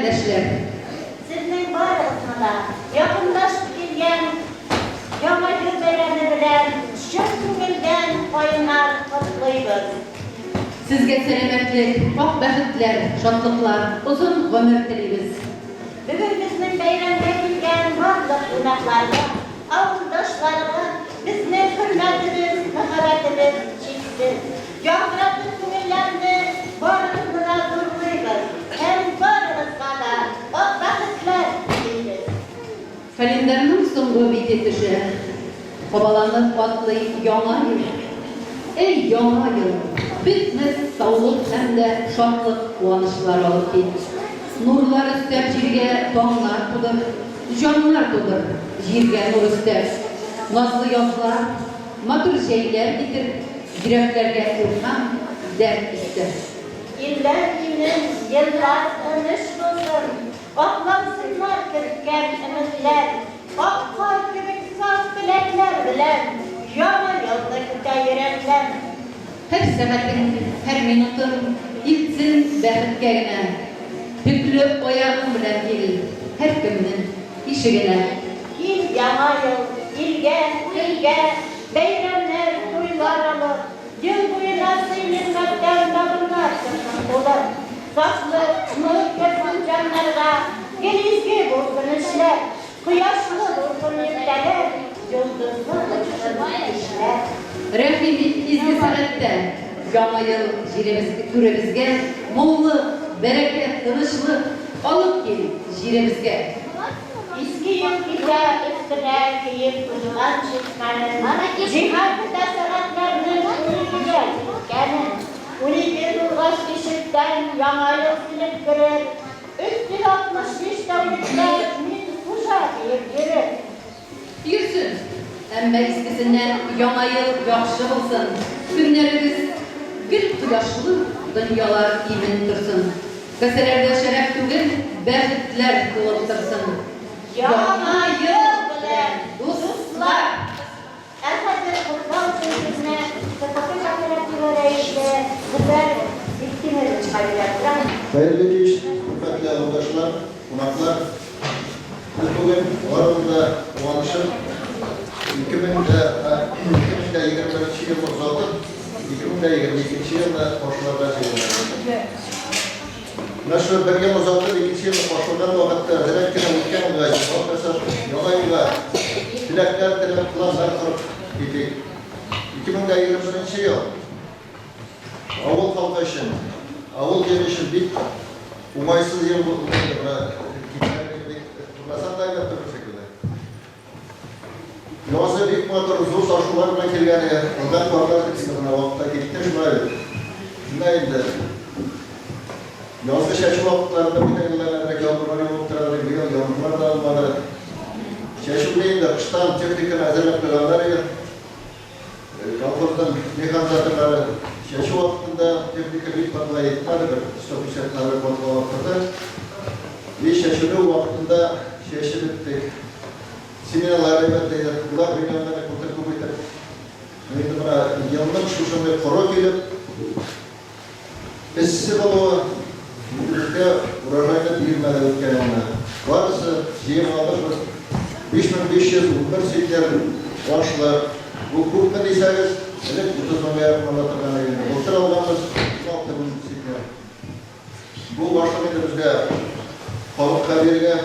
Кардәшләр! Сезнең барыгызны да якынлашып килгән Яңа ел бәйрәме белән чын күңелдән кайнар котлыйбыз! Сезгә сәламәтлек, ак бәхетләр, шатлыклар, озын гомер телибез. Бүген безнең бәйрәмгә килгән барлык кунакларга, авылдашларга безнең хөрмәтебез, мәхәббәтебез чиксез. Яңгыратып күңелләрне барыгызны да зурлыйбыз һәм барыгызга да ак бәхетләр телибез. Календарьның соңгы бите төшә. Кабаланып атлый Яңа ел. Әй, Яңа ел, бетмәс саулык һәм дә шатлык-куанычлар алып кил. Нурлар өстәп җиргә таңнар тудыр, җаннар тудыр, җиргә нур өстәп. Назлы язлар, матур җәйләр китер, йөрәкләргә илһам, дәрт өстәп. Илләр имин, еллар тыныч булсын, Аклансыннар керткән өметләр, Ак кар кебек саф теләкләр белән Яңа елны көтә йөрәкләр. Һәр сәгатең, һәр минутың Илтсен бәхеткә генә. Төкле аягың белән кил Һәркемнең ишегенә. Кил, Яңа ел, илгә, көнгә, Бәйрәмнәр, туйлар алып. Ел буена сый-нигъмәттән табыннар торсын тулып. Сафлык, нур керсен җаннарга, гел изге булсын эшләр. Кояшлы булсын иртәләр, йолдызлы булсын кичләр. Рәхим ит изге сәгатьтә, Яңа ел җиребез түребезгә муллык, бәрәкәт, тынычлык алып кил җиребезгә. Иске ел китә, өстенә киеп куйган чикмәнен, Җиһан көтә сәгатьләрнең 12-гә җиткәнен. 12 тулгач ишектән Яңа ел килеп керер, 365 тәүлектә мин хуҗа диеп йөрер. Йөрсен, әмма искесеннән Яңа ел яхшы булсын, Көннәрегез гел кояшлы, дөньялар имин торсын. Касәләрдә шәраб түгел, бәхетләр тулып торсын. Яңа ел белән, дуслар! Ә хәзер котлау өчен сүзне ТПК кооперативы рәисе Зөфәр Биктимеровичка бирәбез. Рәхмәт. Хәерле кич, хөрмәтле авылдашлар, кунаклар! Без бүген барыбыз да куанышып, 2021 елны озатып, 2022 елны каршыларга җыенабыз. Менә шул бер ел озатып, икенче елны каршылаган вакытта әзрәк кенә үткән елга йомгак ясап, яңа елга теләкләр теләп, планнар корып китик. 2021 ел авыл халкы өчен, авыл җире өчен бик уңайсыз ел булды инде. Менә киткән бик турнасам да әйбәт түгел шикелле. Язы бик матур, зур ташулар белән килгән иде. Анда карлар бит инде менә вакытта китте шулай бит. Менә инде язгы чәчү вакытларында бүтән елларда әзрәк яңгырлар явып тора иде, быел яңгырлар да булмады. Чәчүне инде кыштан техниканы әзерләп куйганнар иде. Колхозның механизаторлары чәчү вакытында техника бик катылай итмәде, бер 150 кадәр катылап торды. И чәчүне вакытында чәчеп беттек. Семеналар әйбәт иде, улар бинаннары былтыр күп итеп. Инде менә елның шушындый коры килеп, эссе булуы инде безгә урожайны бирмәде үткән елны. Барысы җыеп алдык без 5511 центнер ашлык. Бу күпме дисәгез, элек 30 меңгә якын ала торган иде инде. Былтыр алганбыз 16 мең центнер. Бу башлык инде безгә халыкка бирергә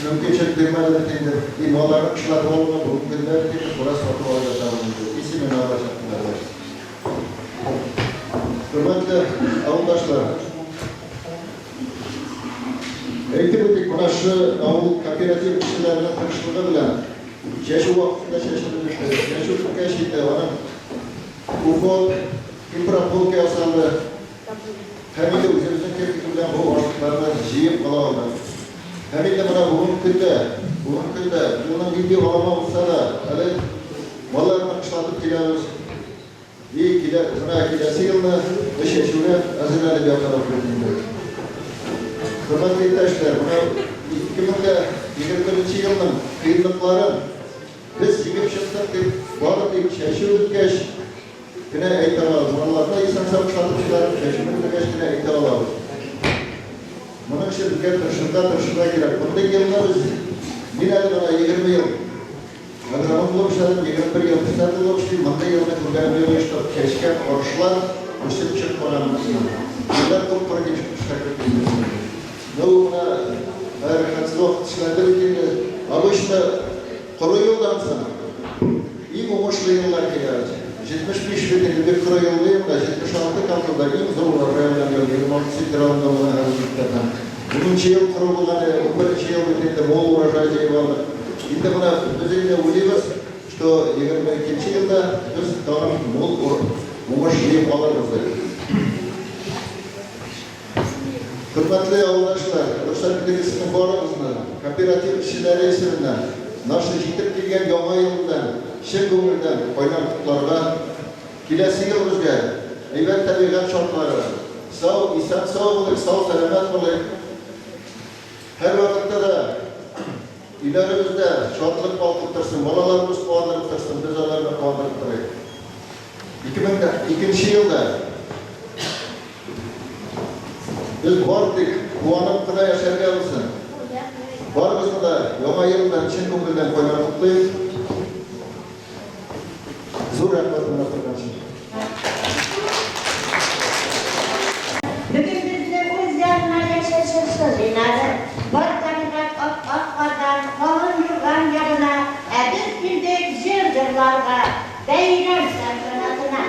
мөмкинчелек бирмәде бит инде. И малларны кышлатып алуга бүгенге көндә бит инде бераз сатып алып ятабыз инде. И семена алачак менә. Хөрмәтле авылдашлар, әйтеп үтик, менә шу авыл кооператив кешеләренең тырышлыгы белән чәчү вакытында чәчелеп бетте. Чәчү беткәч инде аның уход и прополка ясалды. Һәм инде үзебезнең техника белән бу ашлыкларны җыеп ала алдык. Һәм инде менә бүгенге көндә, бүгенге көндә елның нинди алама булса да, әле малларны кышлатып киләбез. И килә, менә киләсе елны без чәчүгә әзерләнеп ятабыз бит инде. Хөрмәтле иптәшләр, менә 2021 елның кыенлыкларын без җиңеп чыктык дип, бары тик чәчү беткәч кенә әйтә алабыз. Малларны исән-сау кышлатып чыгарып, чәчүне бетергәч кенә әйтә алабыз. Менә Моның өчен безгә тырышырга, тырышырга кирәк. Мондый елны без, мин әле менә 20 ел агроном булып эшләдем, 21 ел председатель булып эшлим. Мондый елны күргәнем юк, что чәчкән арышлар үсеп чыкмаган. Еллар коп-коры килеп эшләп китте. Ну, менә хәзер вакыт эшләнде бит инде. Обычно коры елдан соң иң уңышлы еллар килә. 75 бит инде бик коры ел дим, 76 колхозда иң зур урожай белән ел, 26 центнер алынды булган һәр гектардан. 10 ел коры булган, 11 ел бит инде мул урожай җыеп алдык. Инде менә без инде уйлыйбыз, что 22 елда без тагын мул уңыш җыеп алырбыз дип. Хөрмәтле авылдашлар, рөхсәт итегез сезнең барыгызны кооператив эшчеләре исеменнән нашы җитеп килгән Яңа ел белән чын күңелдән кайнар котларга. Киләсе ел безгә әйбәт табигать шартлары, сау, исән-сау булыйк, сау-сәламәт булыйк. Һәрвакытта да өйләребездә шатлык балкып торсын, балаларыбыз куандырып торсын, без аларны куандырып торыйк. 2002 елда без бар тик куанып кына яшәргә булсын. Барыгызны да Яңа ел белән чын күңелдән кайнар котлыйм. Зур рәхмәт менә торган өчен. Бөгөн беҙҙе үҙ янына йәшел шыршы жыйнаны. Бар табиғәт ап-аҡ ҡарҙан ҡалын юрған ябына, ә беҙ килдек йыр йырларға, бәйрәм салтанатына.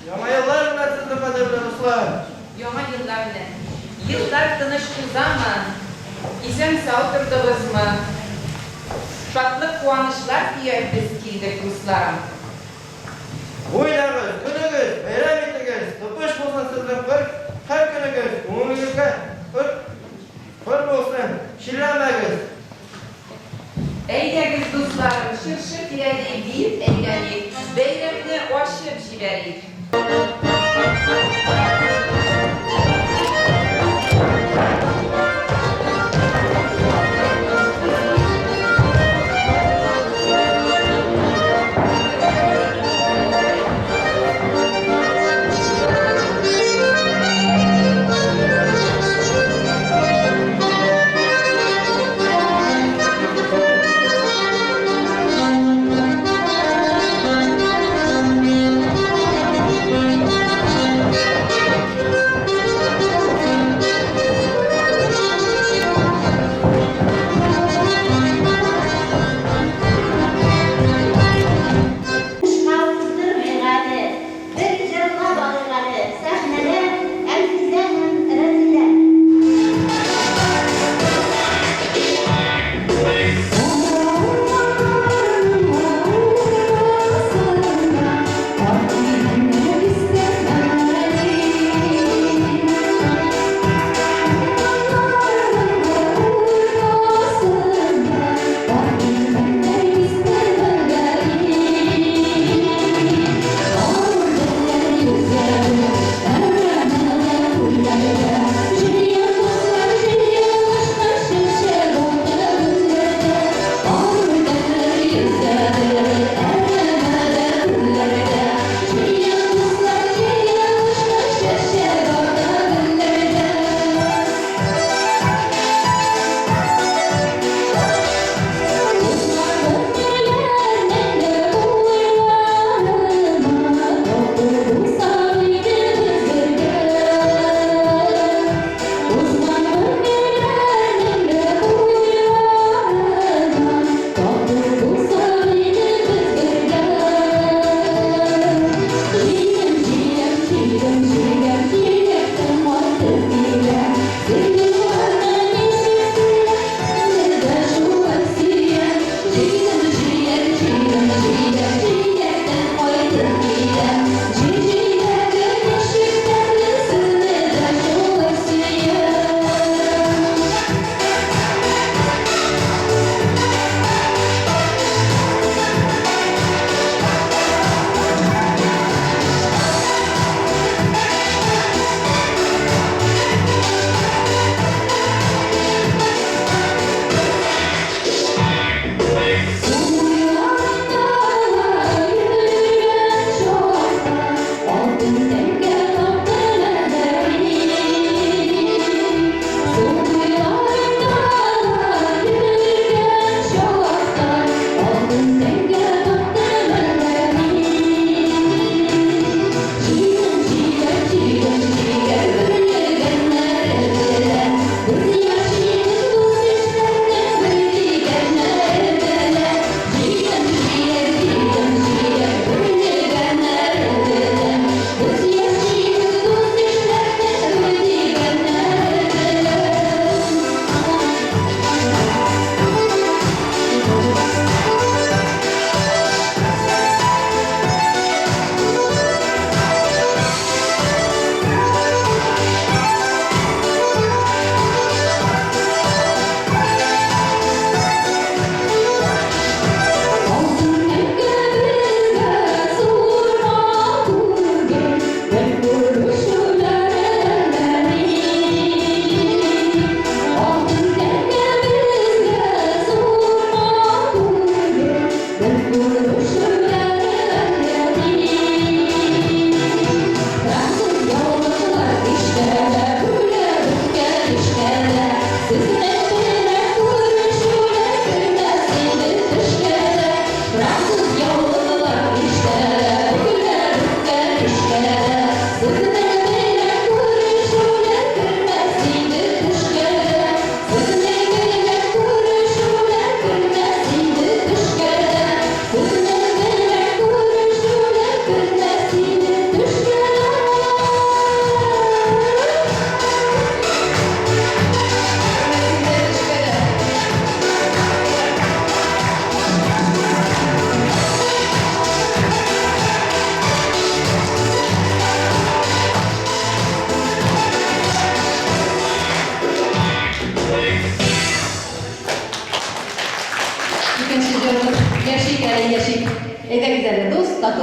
Яңа еллар белән сезне, кадерле дуслар! Яңа еллар белән! Еллар тыныч узамы? Исән-сау тордыгызмы? Шатлык-куанычлар төяп без килдек, дусларым. Уйнагыз, көлегез, бәйрәм итегез, тыныч булсын сезнең бер һәр көнегез, күңелегезгә хөр, хөр булсын, чирләмәгез. Әйдәгез, дусларым, чыршы тирәли биеп әйләник, бәйрәмне ачып җибәрик.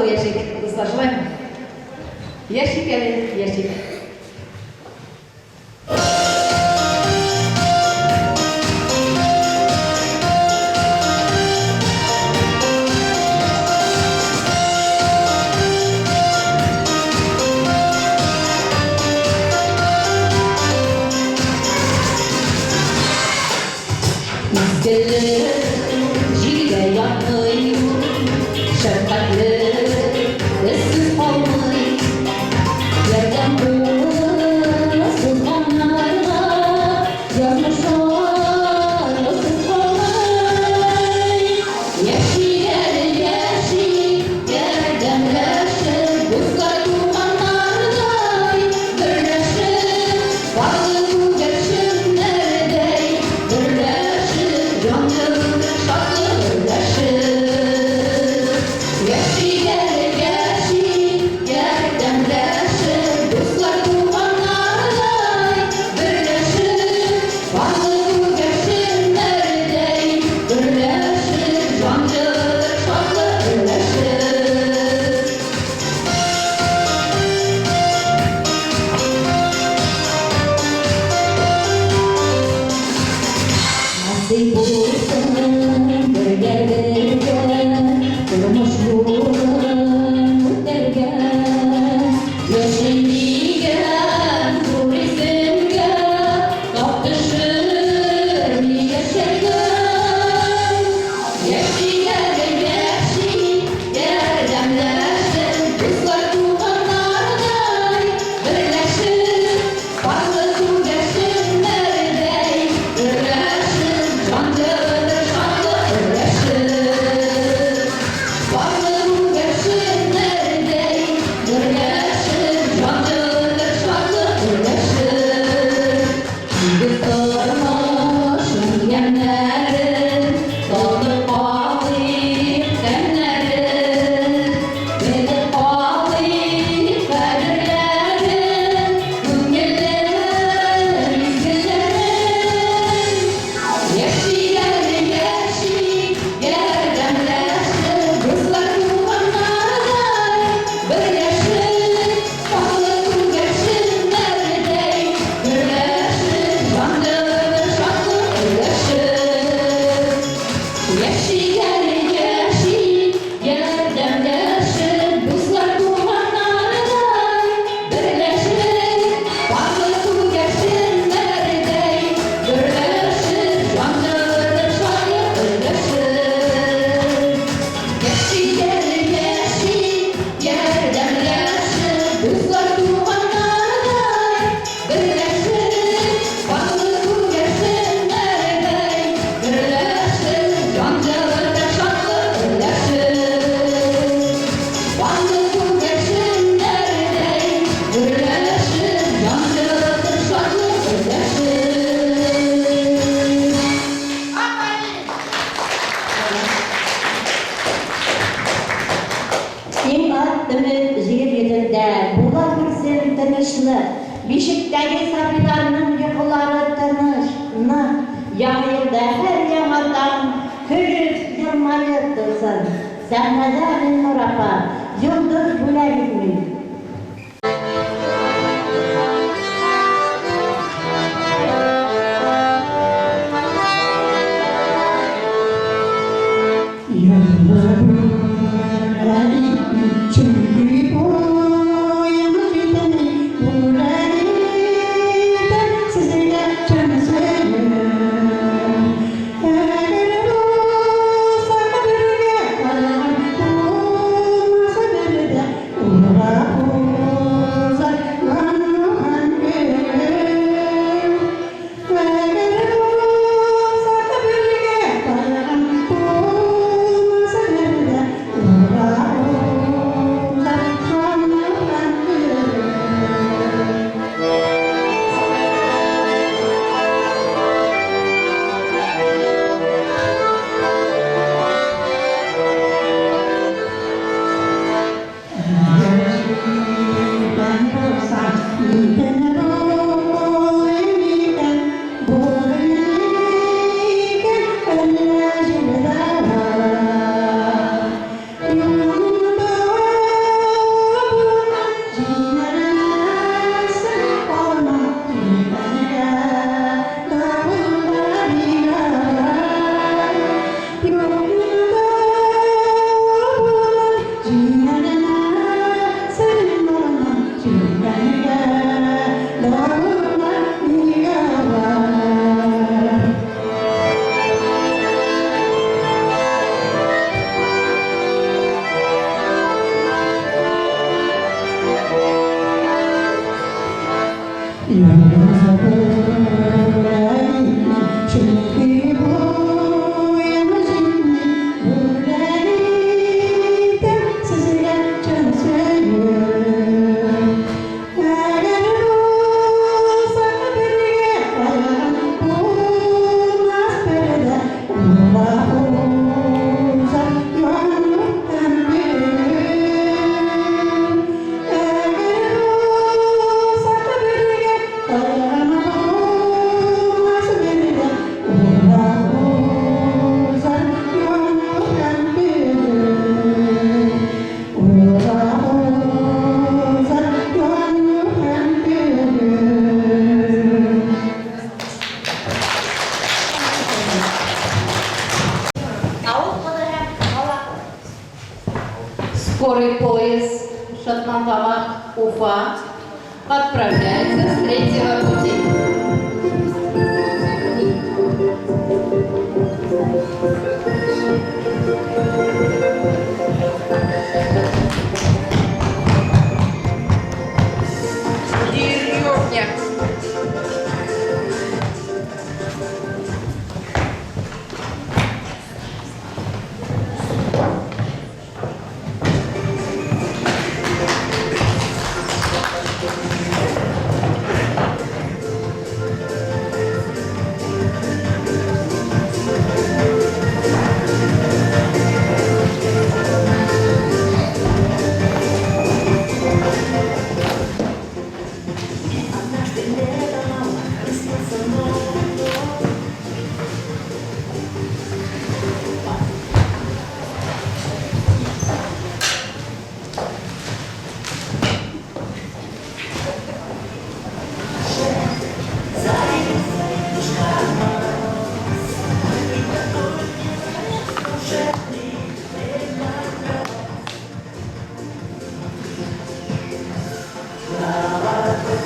Тату яшик, дуслар, шулаймы? Яшик әле, яшик. Мизгелле җилгә ятмый, шәфкатьле эзсез калмый. Ярдәм кулы сузганнарга язмыш аяусыз калмый. Яши әле, яши, ярдәмләшеп, дуслар туганнардай берләшеп, парлы күгәрченнәрдәй берләшеп, җан җылытыр шатлык өләшеп. Яши әле, яши, ярдәмләшеп, дуслар туганнардай берләшеп, парлы күгәрченнәрдәй берләшеп, җан җылытыр шатлык өләшеп. Насыйп булсын бергә-бергә тормыш юлын үтәргә. Яшим дигән зур исемгә тап төшерми яшәргә. Яши әле, яши, ярдәмләшеп, дуслар туганнардай берләшеп, парлы күгәрченнәрдәй берләшеп, җан җылытыр шатлык өләшеп. Парлы күгәрченнәрдәй берләшеп, җан җылытыр шатлык өләшеп. Тигез тормышның ямьнәрен татып калыйк тәмнәрен. Белеп калыйк кадерләрен, күңелле мизгелләрен. Яши әле, яши, ярдәмләшеп, дуслар туганнардай берләшеп, парлы күгәрченнәрдәй берләшеп, җан җылытыр шатлык өләшеп. Яши әле, яши, ярдәмләшеп, дуслар туганнардай берләшеп, парлы күгәрченнәрдәй берләшеп, җан җылытыр шатлык өләшеп. Яши әле, яши, ярдәмләшеп, дуслар туганнардай берләшеп, парлы күгәрченнәрдәй берләшеп, җан җылытыр шатлык өләшеп. Парлы күгәрченнәрдәй берләшеп, җан җылытыр шатлык өләшеп. Афәрин! Иң ак өмет җир йөзендә була күрсен тынычлык. Бишектәге сабыйларның йокылары тыныч, нык. Яңа елда һәр яңа таң көлеп, елмаеп торсын. Сәхнәдә Гыйльнур апа, йолдыз бүләк итми. Чөнки бу яңа битен бүләк итәм сезгә чын сөеп. Әгәр булса бергә калган, булмаса бер дә. Сөйләнергә дә булмас нигә алай. Чөнки буем җитми, бүләк итәм сезгә чын сөю. Әгәр булса бергә кайгым булмас бер дә, Ура узар яну һәм көю. Әгәр булса бергә кайгым булмас бер дә, Ура узар яну һәм көю. Ура узар яну һәм көю. Авыл кызы һәм бала кызы. Скорый поезд Шатлантамак Уфа отправляется с третьего пути.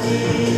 Деревня.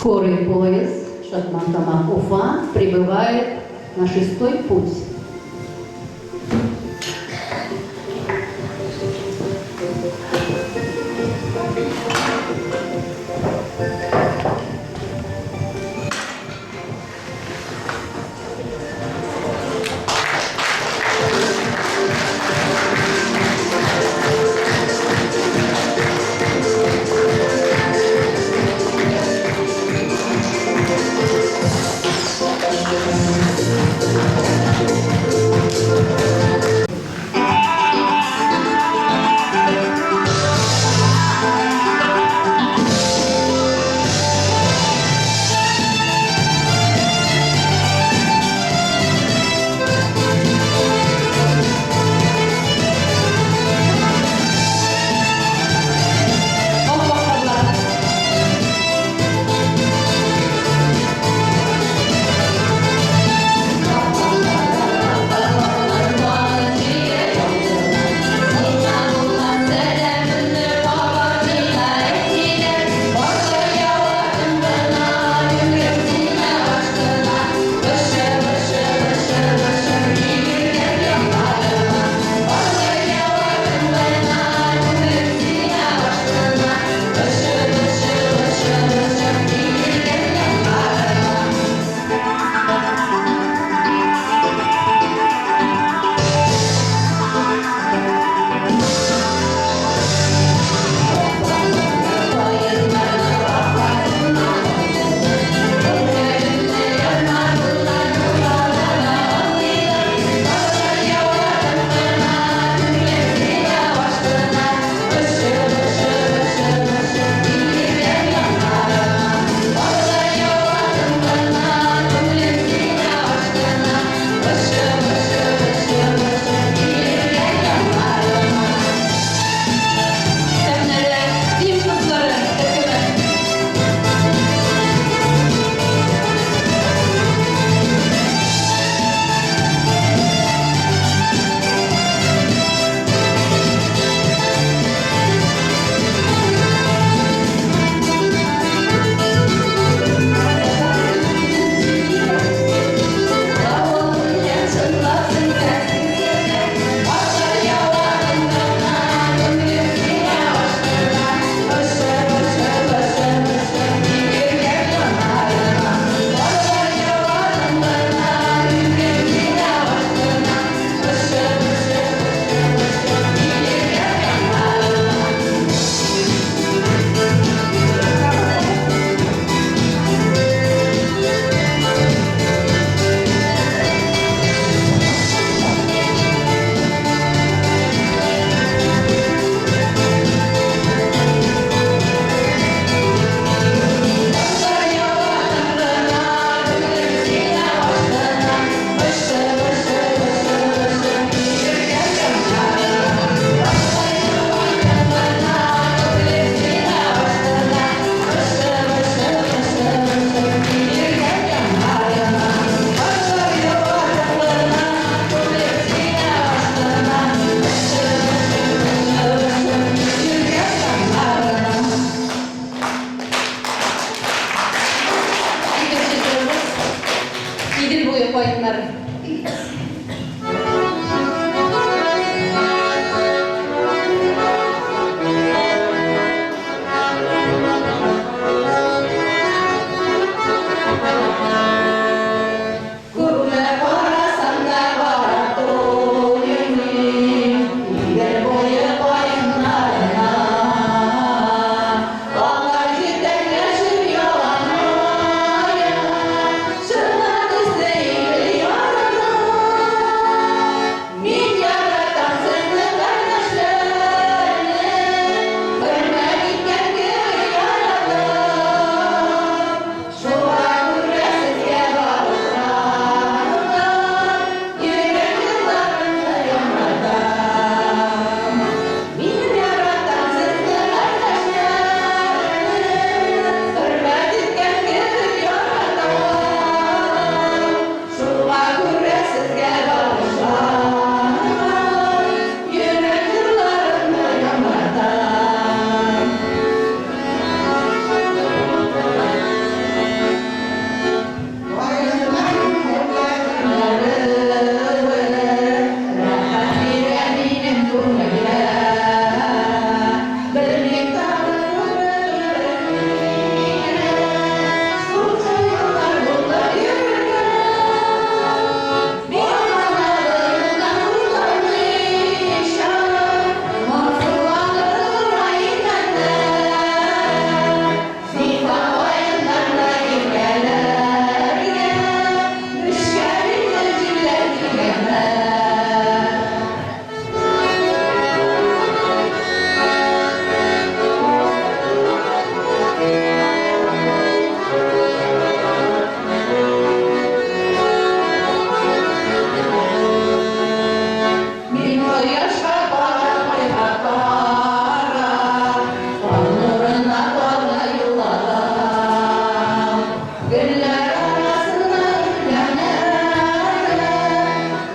Скорый поезд Шатмантамак-Уфа прибывает на шестой путь. Идел буе каеннары. Күпме карасам да карап туймыйм, Идел буе каеннарына. Алар җитәкләшеп яланаяк, Чырна төсле Идел ярына. Мин яратам сезне, кардәшләрне, Хөрмәт иткән кебек яратам. Шуңа күрә сезгә багышланган йөрәк җырларымны яңратам. Мин яратам сезне, кардәшләрне, Хөрмәт иткән кебек яратам. Шуңа күрә сезгә багышланган йөрәк җырларымны яңратам. Рәхәт бирә минем күңелгә. Белмим тагы шунча еллар булды йөрергә. Балаларымнан уйланмыйча, Моңсуланып тора имәннәр. Зифа каеннарны иркәләргә Нечкә җилләр килгәннәр. Мин кояшка карап, айга карап, Таң нурына татлы юлларым. Гөлләр арасында гөлләнәм,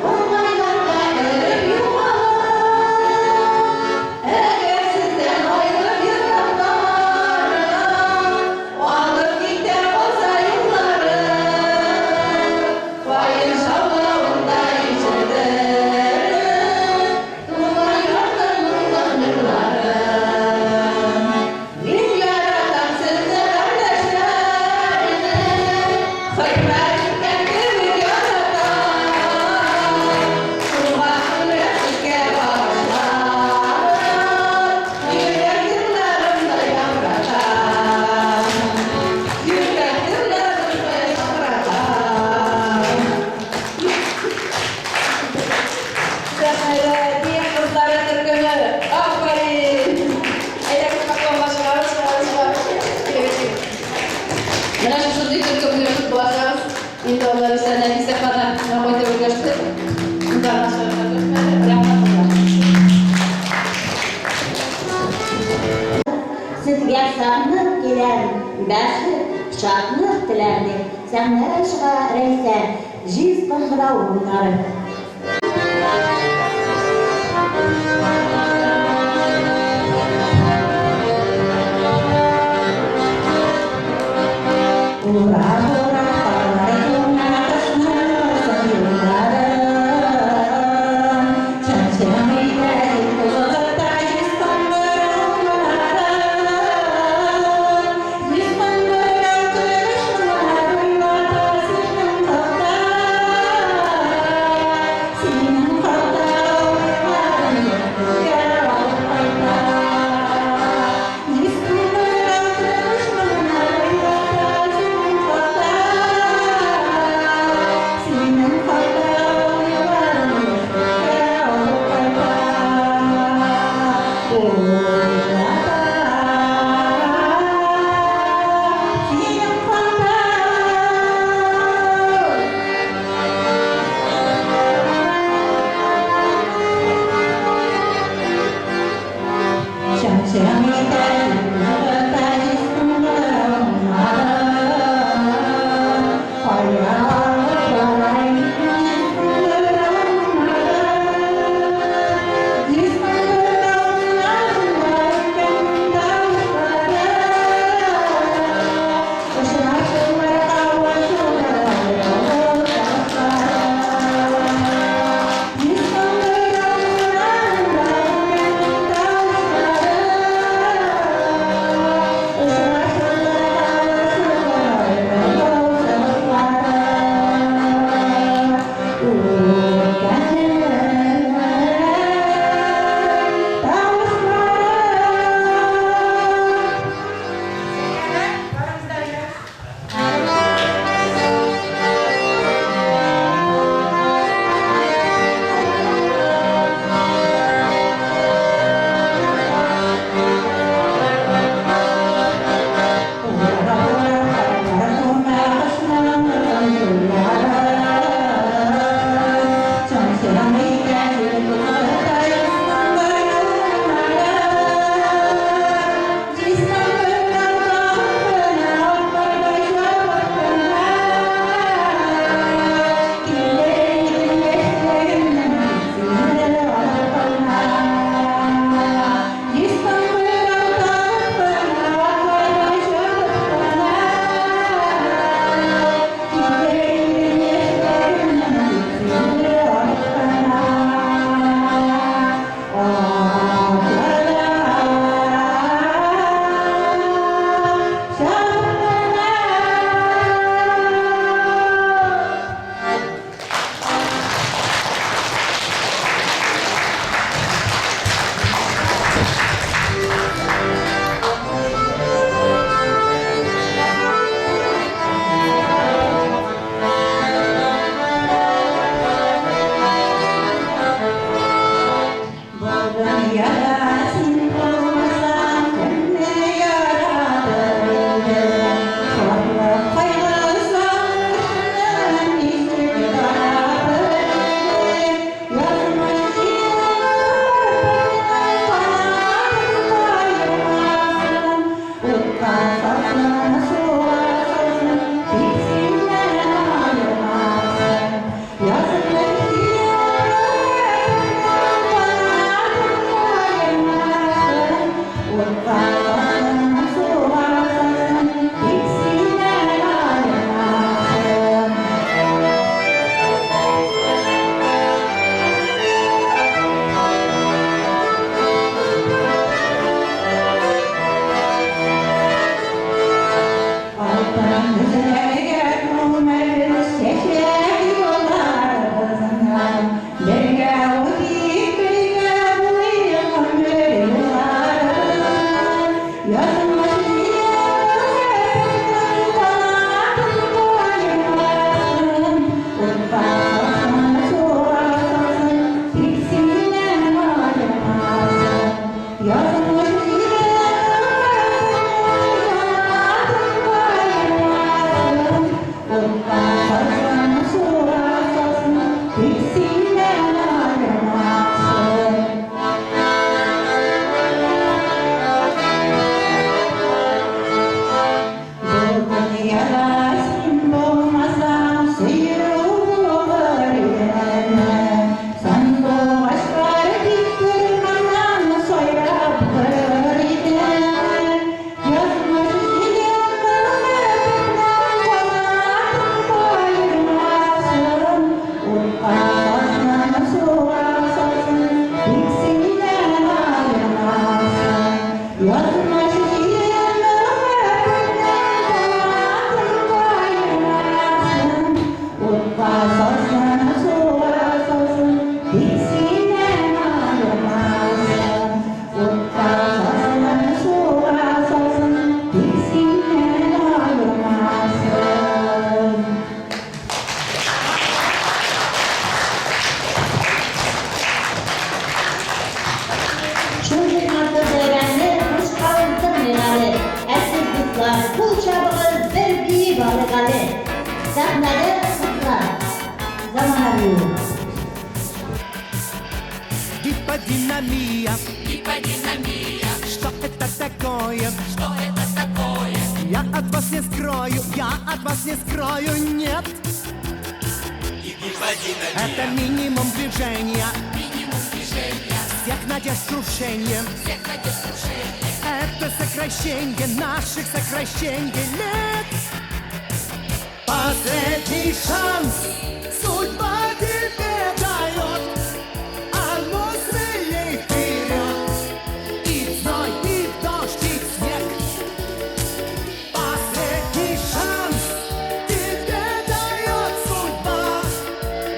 Урманнарга эреп югалам. Әгәр сездән аерып еракларым, Алып китә калса юлларым, Каен шаулавында ишетер Туган якның моңлы җырларын. Мин яратам сезне, кардәшләрне, Хөрмәт иткән кебек яратам. Шуңа күрә сезгә багышланган Йөрәк җырларымны яңратам. Йөрәк җырларымны яңратам. Сәхнәдә Дин кызлары төркеме. Афәрин! Әйдәгез, поклонга чыгабыз, чыгабыз, чыгабыз. Килегез, килегез. Менә шушындый төркемне буласагыз, инде алар исә Нәфисә ханым кайтып өлгәште. Монда гына чыгарга тырышмады. Рәхмәт, кызлар. Сезгә сагынып киләм, бәхет, шатлык теләп, дип сәхнәгә чыга Рәйсә, җиз кыңгырау моңнары. Ура, ура, карлар туңа, кышның озын юллары. Чәчәм өйдә кузгата җиз кыңгыраулары. Җиз кыңгырау көмеш моңнар уйната синең хакта. Синең хакта уйларым күккә алып кайта. Җиз кыңгырау көмеш моңнар уйната синең хакта. Сазын суга салсын, тик синнән аермасын. Бу дөньяда син булмасаң, сөю булыр идеме? Сандугачлар тик торганнан сайрап торыр иде. Язмыш җиле мәхәббәтнең канатын каермасын. Утка салсын, суга салсын, тик синнән аермасын. Язмыш җиле мәхәббәтнең канатын каермасын. Утка салсын, суга салсын, тик синнән аермасын. Утка салсын, суга салсын, тик синнән аермасын. Шундый матур бәйрәмне бушка уздырмыйк әле. Ә сез, дуслар, кул чабыгыз, бер биеп алыйк әле. Сәхнәдә кызлар. Замана биюе. Гиподинамия. Гиподинамия. Что это такое? Что это такое? Я от вас не скрою, я от вас не скрою, нет. Это минимум движения. Минимум движения. Всех надежд крушение. Всех надежд крушение. Это сокращение наших сокращений лет. Последний шанс судьба тебе дает. А ну смелей вперед! И в зной, и в дождь, и в снег. Последний шанс тебе дает судьба.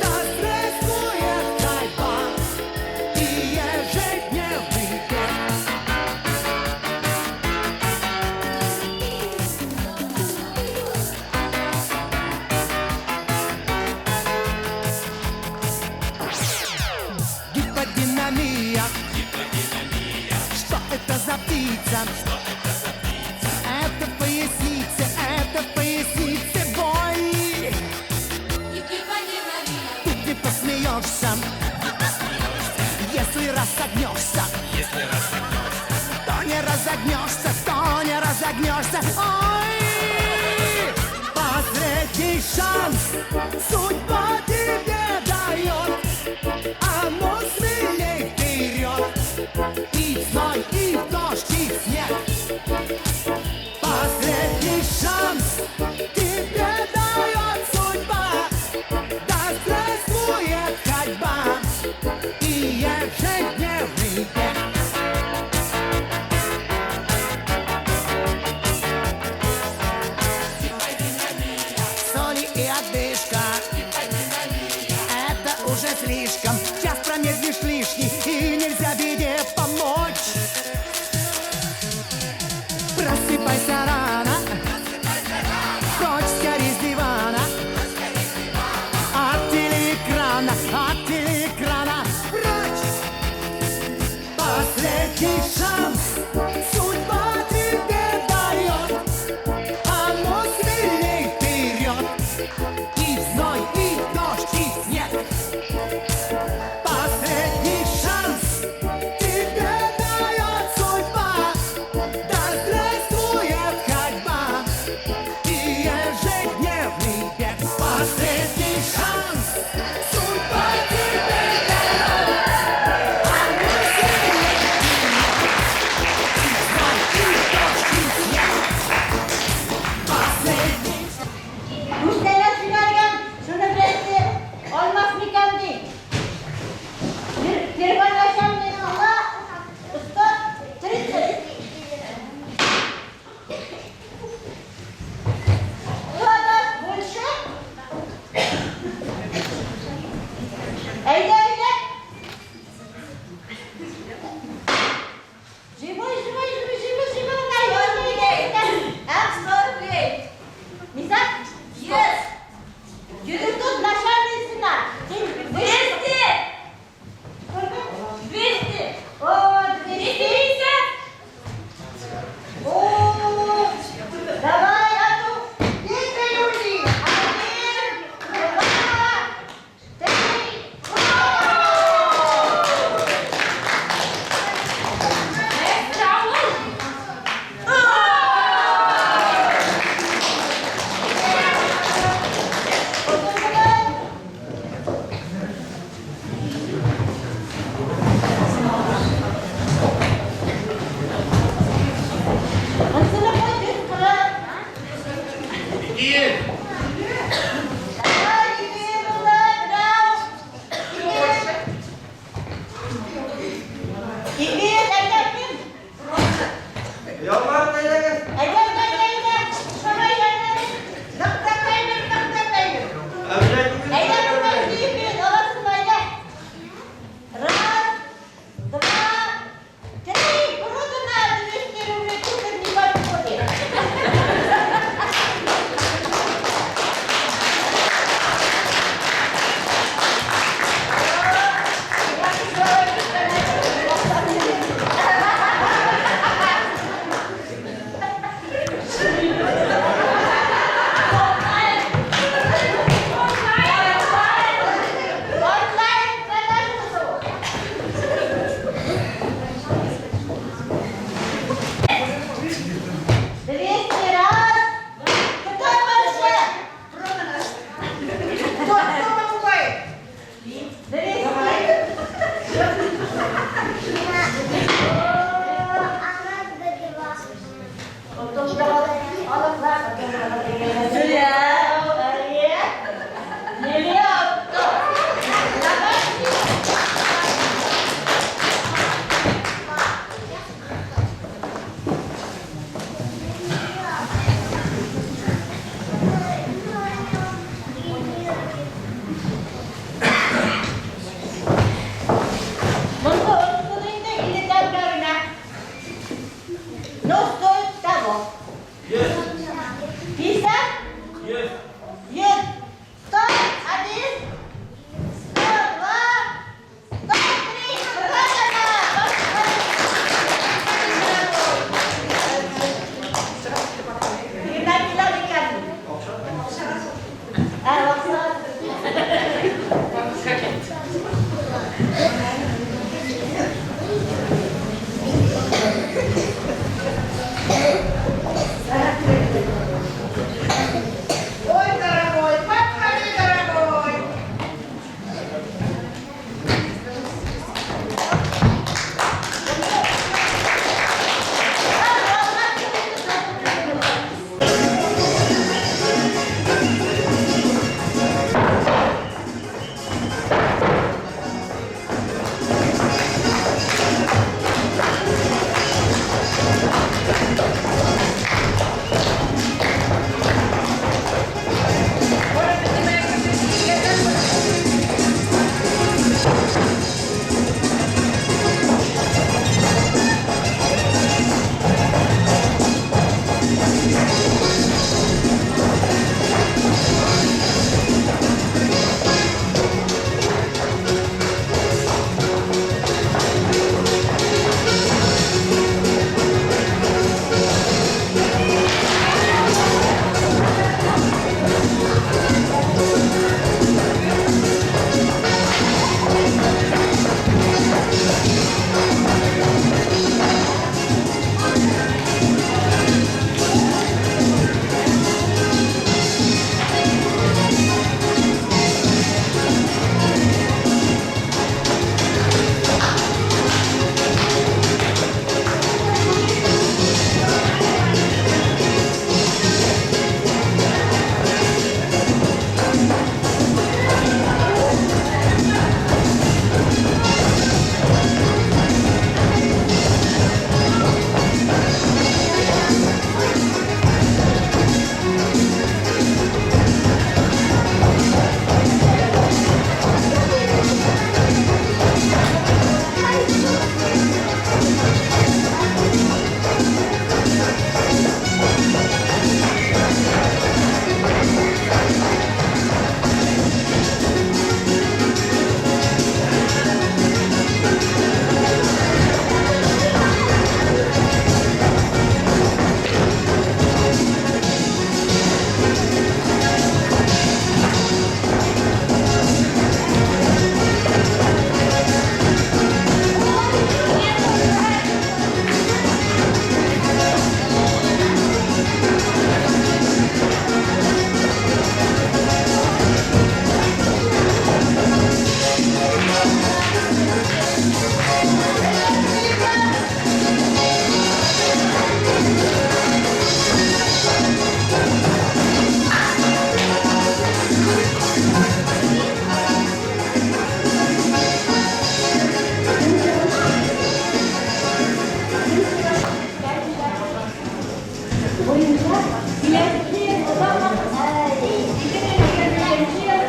Да здравствует ходьба и ежедневный бег. Гиподинамия. Что это за птица? Что это за птица? Это в пояснице, это в пояснице боль. Тут не посмеешься, если разогнешься. Если разогнешься, то не разогнешься, то не разогнешься. Ой! Последний шанс судьба тебе дает. А ну смелей вперед! И в зной, и в дождь, и в снег. Последний шанс тебе дает судьба. Да здравствует ходьба и ежедневный бег. Соли и одышка. Это уже слишком. Час промедлишь лишний, и нельзя беде помочь. Просыпайся рано, прочь скорей с дивана. От телеэкрана, от телеэкрана прочь. Последний шанс судьба тебе дает. А ну смелей вперед! И в зной, и в дождь, и в снег. Последний шанс тебе дает судьба. Да здравствует ходьба и ежедневный бег. Последний шанс судьба тебе дает. А ну смелей вперед! И в зной, и в дождь, и в снег. Последний Күчтәнәч җибәргән, шуны берәрсе алмас микән ди. Первоначальный цена 130. Кто даст больше? Монсы онытылды инде, 50 тәңкә генә. Ну, стоит того. 100. 50? 100. 100. 101, 102, 103. Кемнәр килә икән? Ә, акча. Ой, дорогой, подходи, дорогой. Буенча киләсе ел озак вакыт, 2022 ел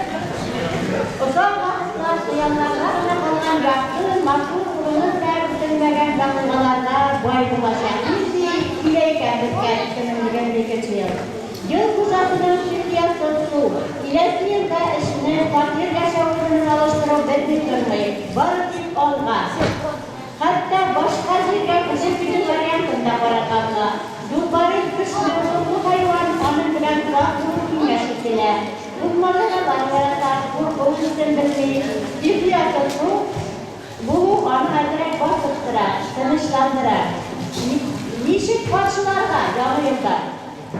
озак вакытлар хыялларга гына калган якты, матур, урыны белән көтелмәгән вакыйгаларга бай булачак. Нинди килә икән безгә 2022 ел? Ел хуҗасының стихиясы су. Киләсе елда эшне, фатир, яшәү урынын алыштыру безне тормый. Бары тик алга. Хәтта башка җиргә күчеп китү вариантын да карарга була. Юлбарыс көчле, холыклы хайван, аның белән сак булу киңәш ителә. Ул маҗаралар ярата, курку хисен белми. Стихиясы су булу аны әзрәк басып тора, тынычландыра. Ничек каршыларга яңа елда?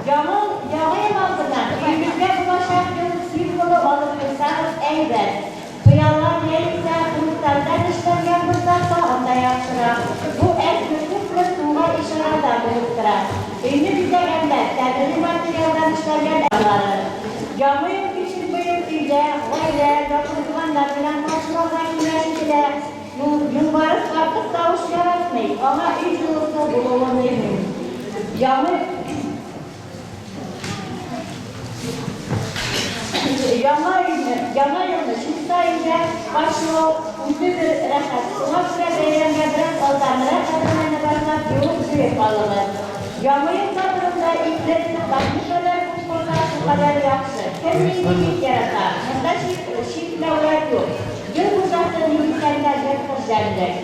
Яңа ел алдыннан өегезгә булачак ел символы алып куйсагыз әйбәт. Пыяла яисә хрустальдән эшләнгән булса тагын да яхшырак. Бу әзме-күпме суга ишарә дә булып тора. Өйне бизәгәндә табигый материалдан эшләнгән Яңа ел кичен быел өйдә, гаилә, якын туганнар белән каршыларга киңәш ителә. Юлбарыс артык тавыш яратмый, аңа өй җылысы булуы мөһим. Яңа Яңа елны чиста өйдә каршылау үзе бер рәхәт. Шуңа күрә бәйрәмгә бераз алданрак әзерләнә башлап, юып-җыеп алыгыз. Яңа ел табынында итле ризыклар никадәр күп булса, шулкадәр яхшы. Кем нинди ит ярата, монда чик, чикләүләр юк. Ел хуҗасы ни дисәң дә, ерткыч җәнлек.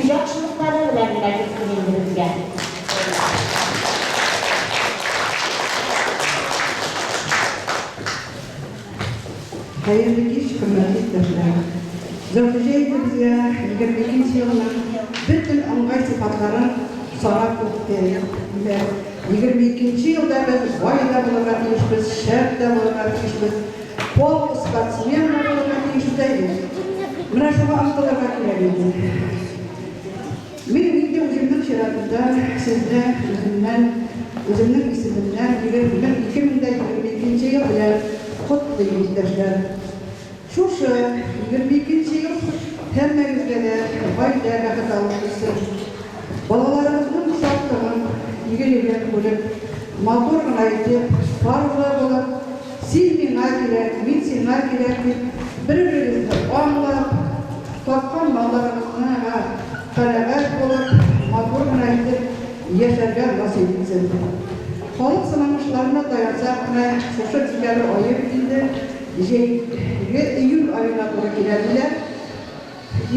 Яхшылыклары белән генә килсен инде безгә. Хәерле кич, хөрмәтле иптәшләр! Зөлхиҗә инде безгә 22 нче елның бөтен ыңгай сыйфатларын санап үтте. Димәк, 22 нче елда без бай да булырга тиешбез, шәп тә булырга тиешбез, пол спортсмен да булырга тиешбез, әйе. Менә шуңа омтылырга кирәк инде. Мин инде үземнең чиратымда сезне үземнән, үземнең исемемнән 2022 нче ел белән котлыйм, иптәшләр. Шушы 22 нче ел һәммәгезгә дә гаилә бәхете алып килсен. Балаларыгызның шатлыгын, игелеген күреп, матур гына итеп, парлы булып, син миңа кирәк, мин сиңа кирәк дип, бер-берегезне аңлап, Тапкан малларыгызга канәгать булып, матур гына итеп яшәргә насыйп итсен. Халык сынамышларына таянсак, менә шушы декабрь ае бит инде, җәйге июль аена туры килә диләр.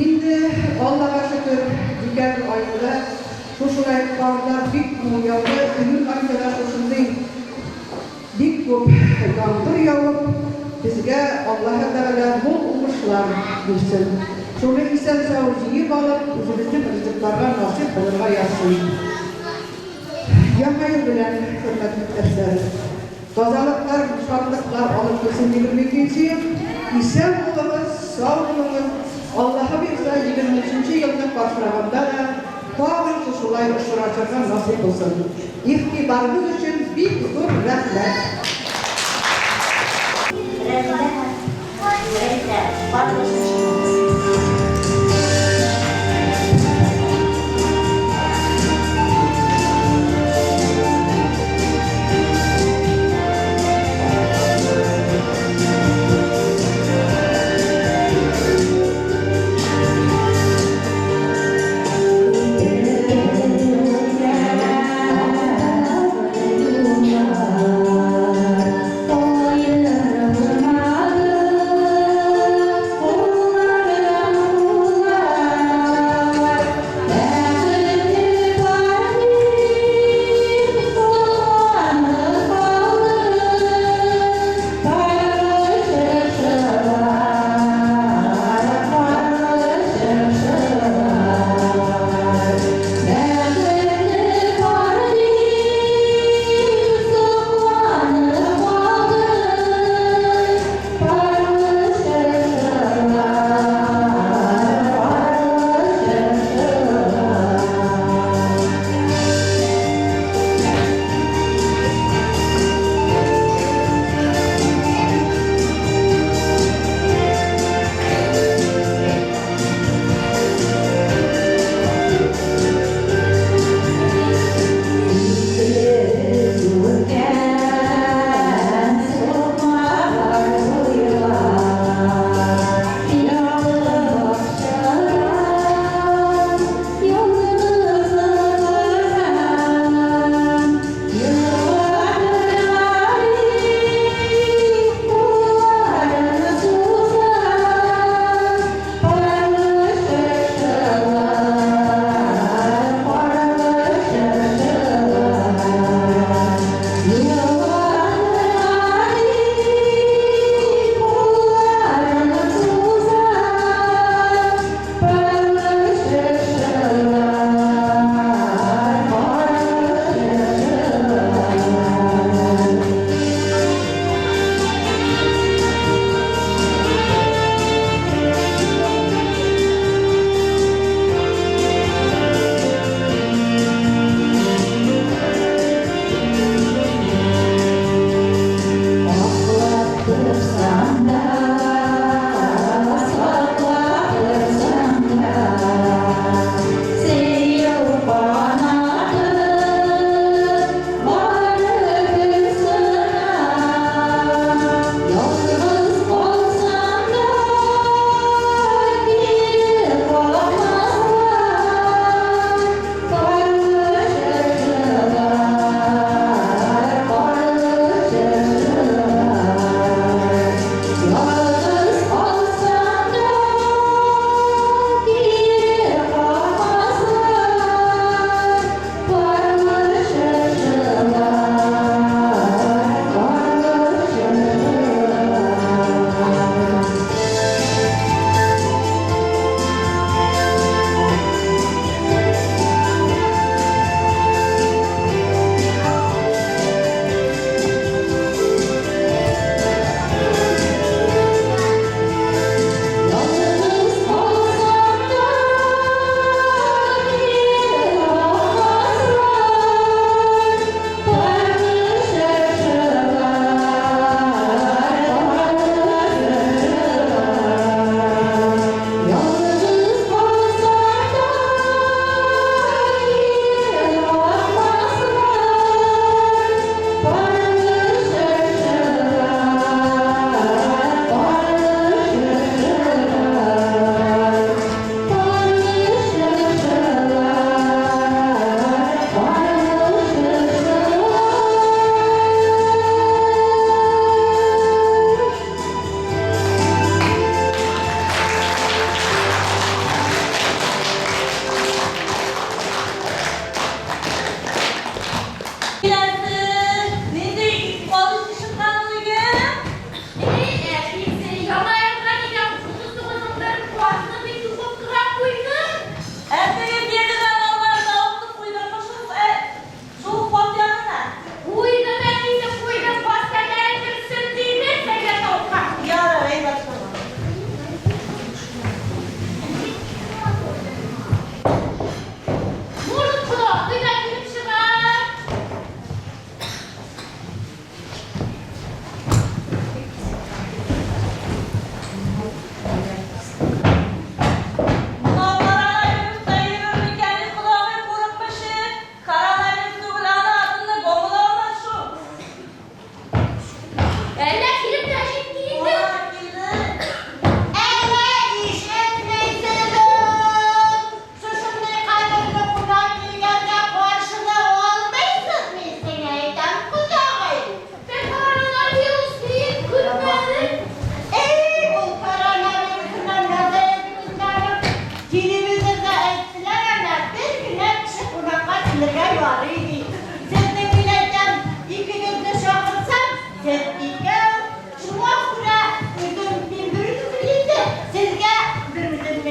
Инде, Аллага шөкер, декабрь аенда шушылай карлар бик мул яуды, июль аенда да шушындый Бик күп яңгыр явып, безгә Аллаһы Тәгалә мул уңышлар бирсен. Шуны исән-сау җыеп алып, үзебезнең ризыкларга насыйп булырга язсын. Яңа ел белән, хөрмәтле иптәшләр! Тазалыклар, шатлыклар алып килсен 22 нче ел. Исән булыгыз, сау булыгыз. Аллаһы боерса, 23 нче елны каршылаганда да тагын шушылай очрашырга насыйп булсын. Игътибарыгыз өчен бик зур рәхмәт! Рәзилә һәм Рәйсә, парлы чыршыбыз.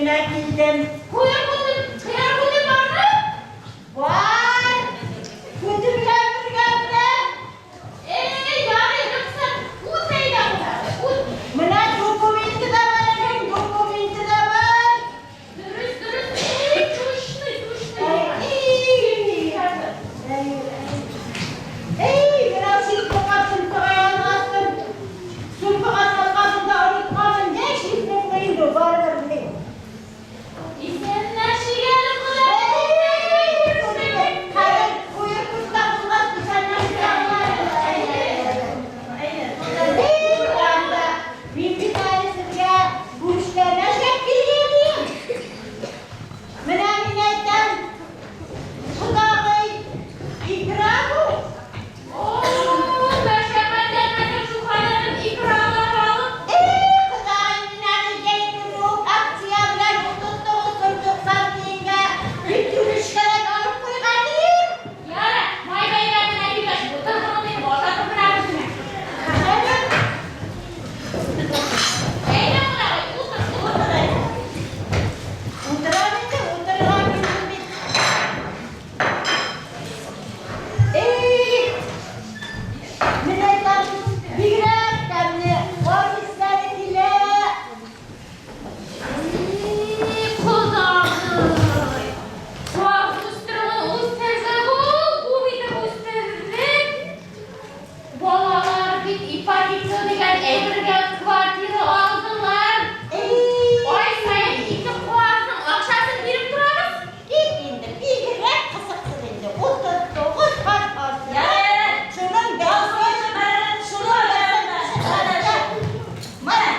генә килдем. Куя күтем, кыяр күтем бармы? Бар! Күте белән бергә менә. Эй, ярый, рөхсәт. Үт әйдә, кодагый, үт. Менә документы да бар аның, документы да бар. Дөрес, дөрес. Эй, тучный, тучный. Эй, менә сумкага сумкага язгастым. Сумкага салганын да онытканмын. Ничек инде, барыбер белмим. Исәнләшик әле, кодагый. Хәзер куер күздә булгач, исәнләшергә була. Эй, анда мин бит әле сезгә күчтәнәч алып килгән идем. Менә мин әйтәм, кодагый, икра бу. О, мәшәкатьләнмәдем шул кадәрен икралар алып. Эй, кодагый, мин әле җәй көне үк акция белән 39 сум 90 тиенгә пятюнечкадан алып куйган идем. Ярар, май бәйрәменә килгәч, утырдым дип ашатып менә үзеңә. Әйдә, кодагый, утыр, утыр. Утырам инде, утырырга килдем бит. Эй, мин әйтәм, бигрәк тәмле каз исләре килә. Эй, кодагый. Каз үстерүен үстердек ул, күп итеп үстердек. Балалар бит ипотека дигән әйбергә квартира алдылар. Эй, Ай саен ике казның акчасын биреп торабыз. кит инде, бигрәк кызыксыз инде. 39 каз асра. Шуның бәясе, шуның бәясе. Менә.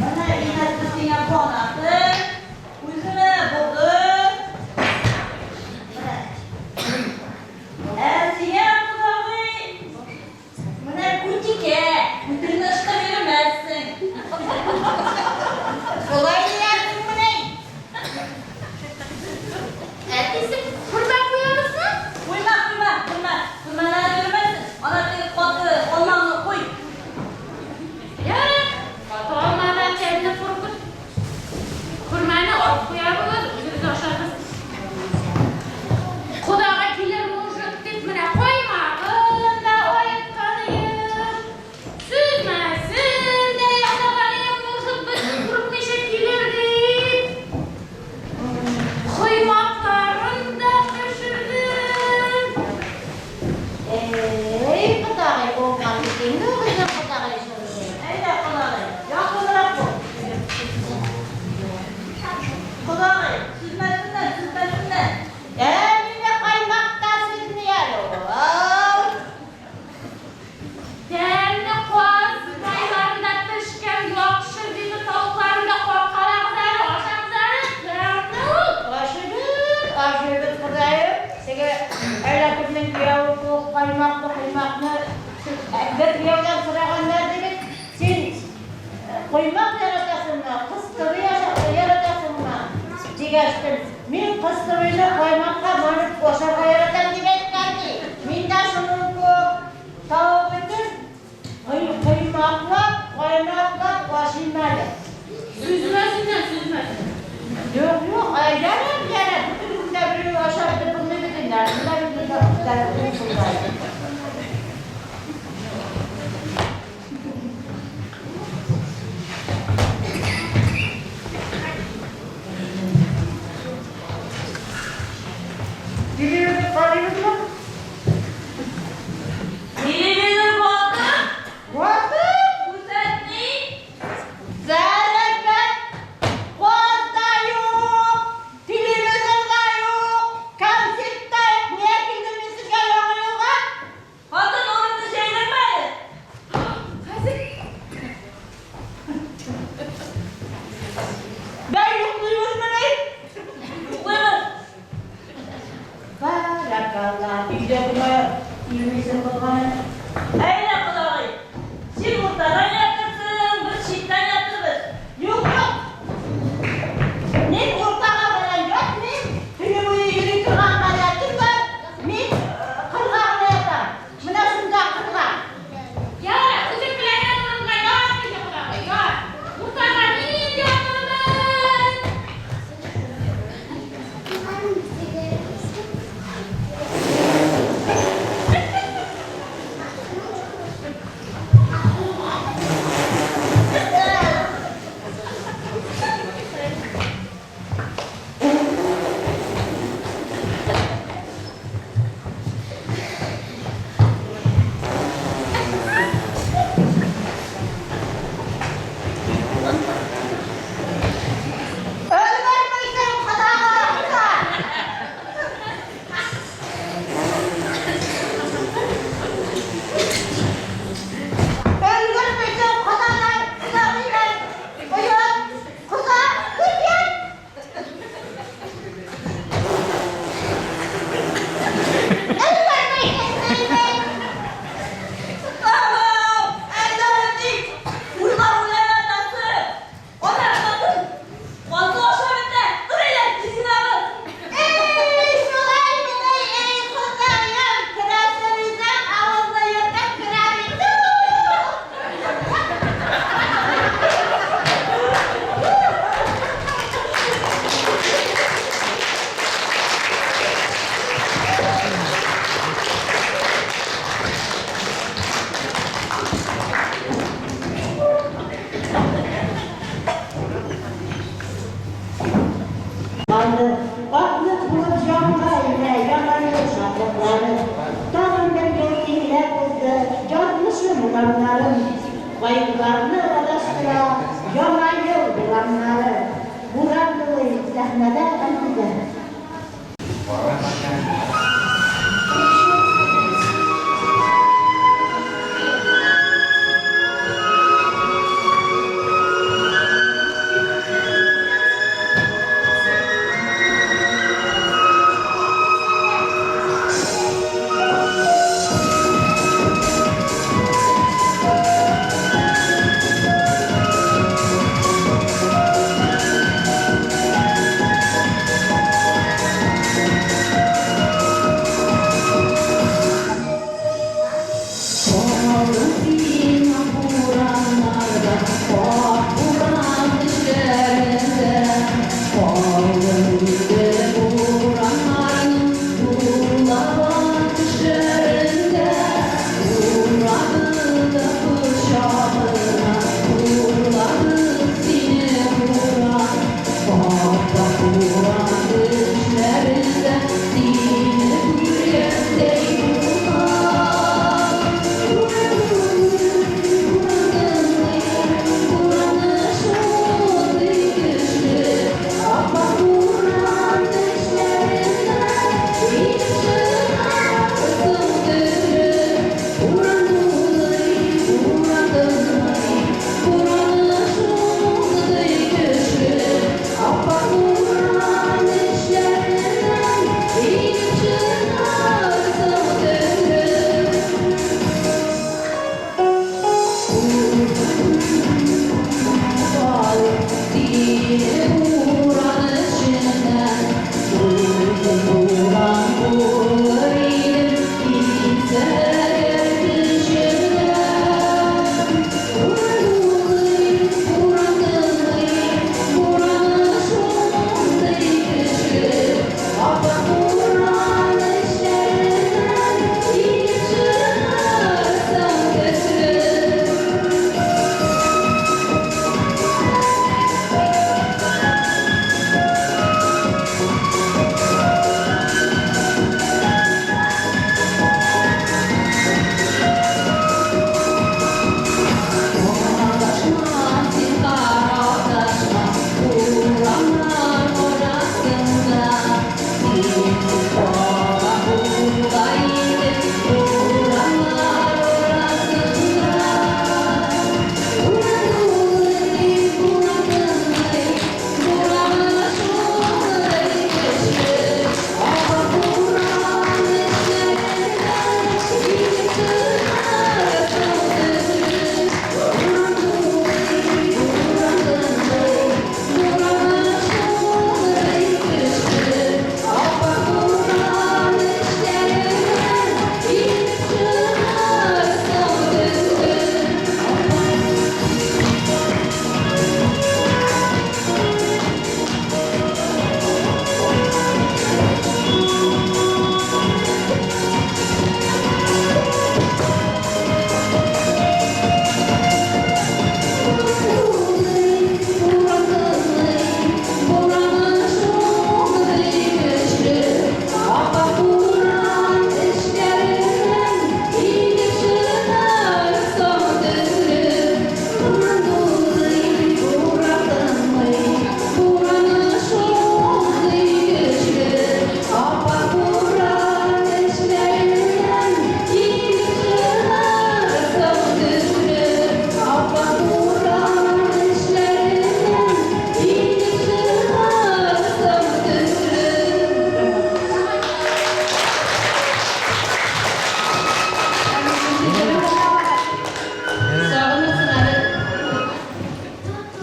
Менә инәсе сиңа канаты, үземә булды. Менә. Ә сиңа, кодагый, менә күтикә, күтеңне ышкып йөрмәссең. Шулай диярсеңмени? Әтисе, хөрмә куябызмы? Куйма, куйма, куйма, хөрмәне йөрмәссең. Ана теге каты алмаңны куй. Ярар, каты алмадан тәмле куркыт. Хөрмәне алып куябыз, үзебез ашарбыз. Кодагый килер мужик дип менә каймагын да аетканыем. Сөзмәсен дә ясаганыем, мужик без курыкмыйча килер дип. Коймакларын да пешердем. Эй, кодагый, булган бит инде безнең кодагый шундый. Әйдә, кодагый, якынрак бул. Кодагый, сөзмәсеннән, сөзмәсеннән. Ә мине каймак та сөзми әле ул. Тәмле каз майларында пешкән яхшы диде тавыкларын да капкалагыз әле, ашагыз әле. Тәмле ул. Ашыйбыз, ашыйбыз, Ходаем. Теге әллә кемнең кияве шул каймаклы коймакны бер кияүдән сораганнар ди бит. Син коймак яратасыңмы, кыстыбый яратасыңмы? Дигәчтен, мин кыстыбыйны каймакка манып ашарга яратам дип әйткән ди. Мин дә шуның кебек тавык итен коймаклап, каймаклап ашыйм әле. Сөзмәсеннән, сөзмәсен. Юк, юк, ярар, ярар. Бөтен көндә берәү ашап бетереп булмый бит инде. Менә бит шулай. Телевизор карыйбызмы? Телевизор ватык, Ватык! күрсәтми. Бәрәкәт! Каз да юк, телевизор да юк, концерт та юк. Нигә килдем мин сезгә Яңа елга? Хатын, урынны җәйдермә әле. Хәзер Бәй йоклыйбызмыни? Йоклыйбыз. Бәрәкалла, өйдә генә йөрисең булганы. Әйдә, кодагый. Син уртадан ятырсың, без читтән ятырбыз. Юк, юк. Мин уртага белән ятмыйм. Төне буе йөри торган гадәтем бар. Мин кырга гына ятам. Менә шунда кырга. Ярар, үзең теләгән урынга ят. бураннарын. Кайгыларны адаштыра Яңа ел бураннары. Буран дулый, сәхнәдә Әлфидә.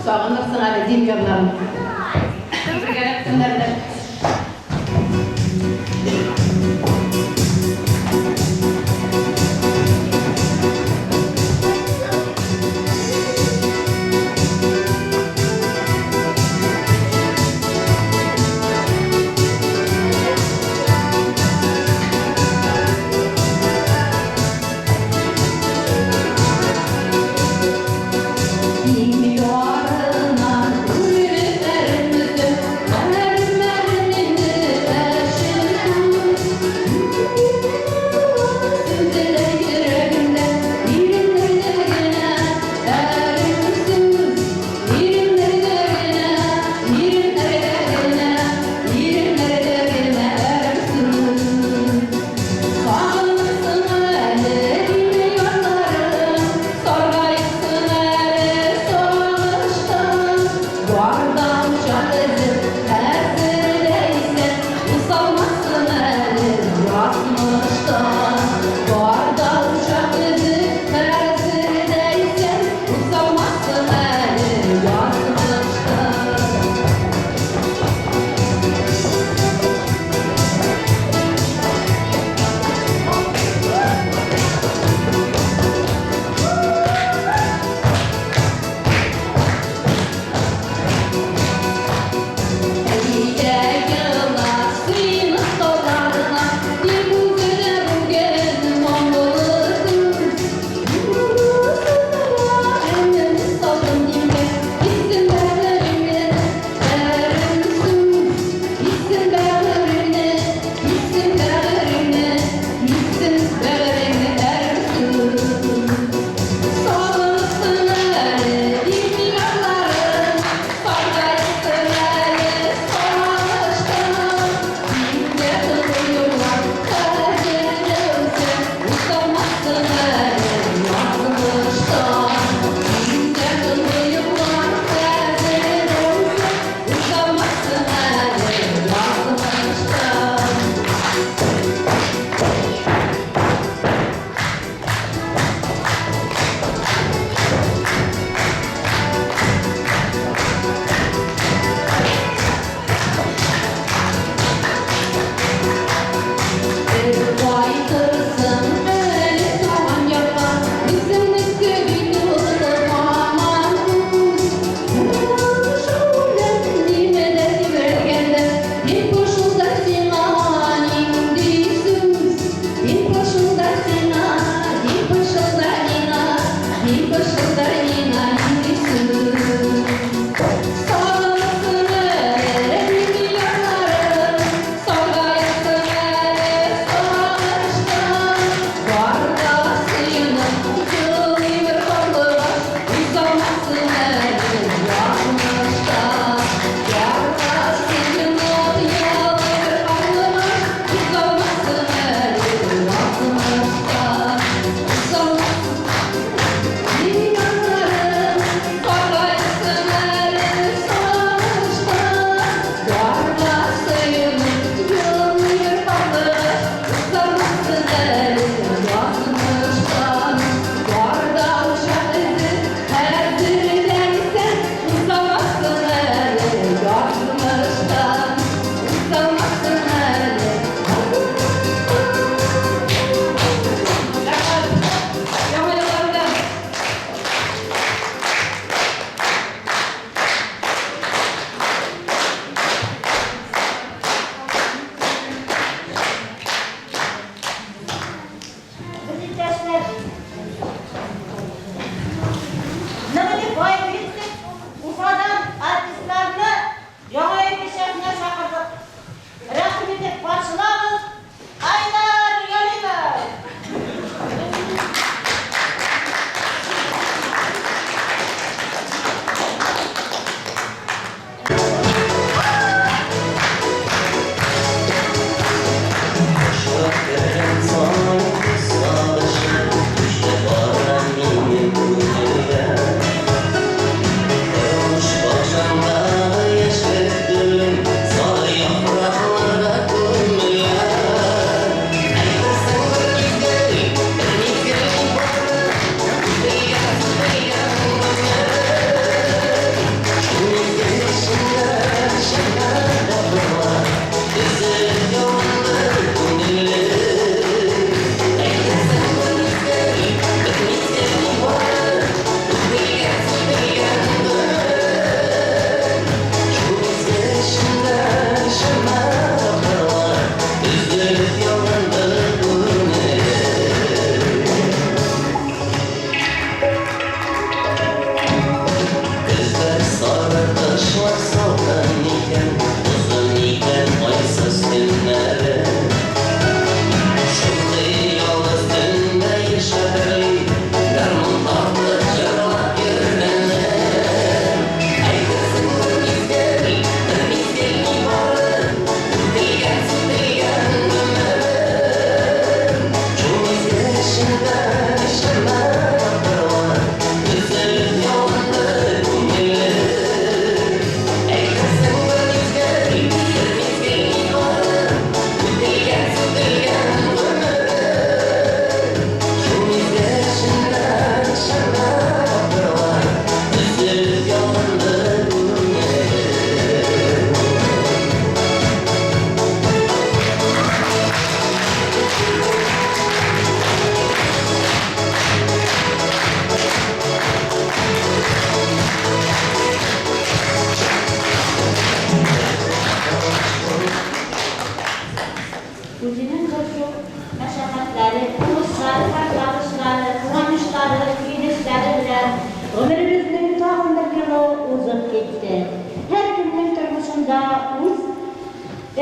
Сагынырсың әле, Дим ярларын. Бергәләп көннәрдә. Дим ярына үлеп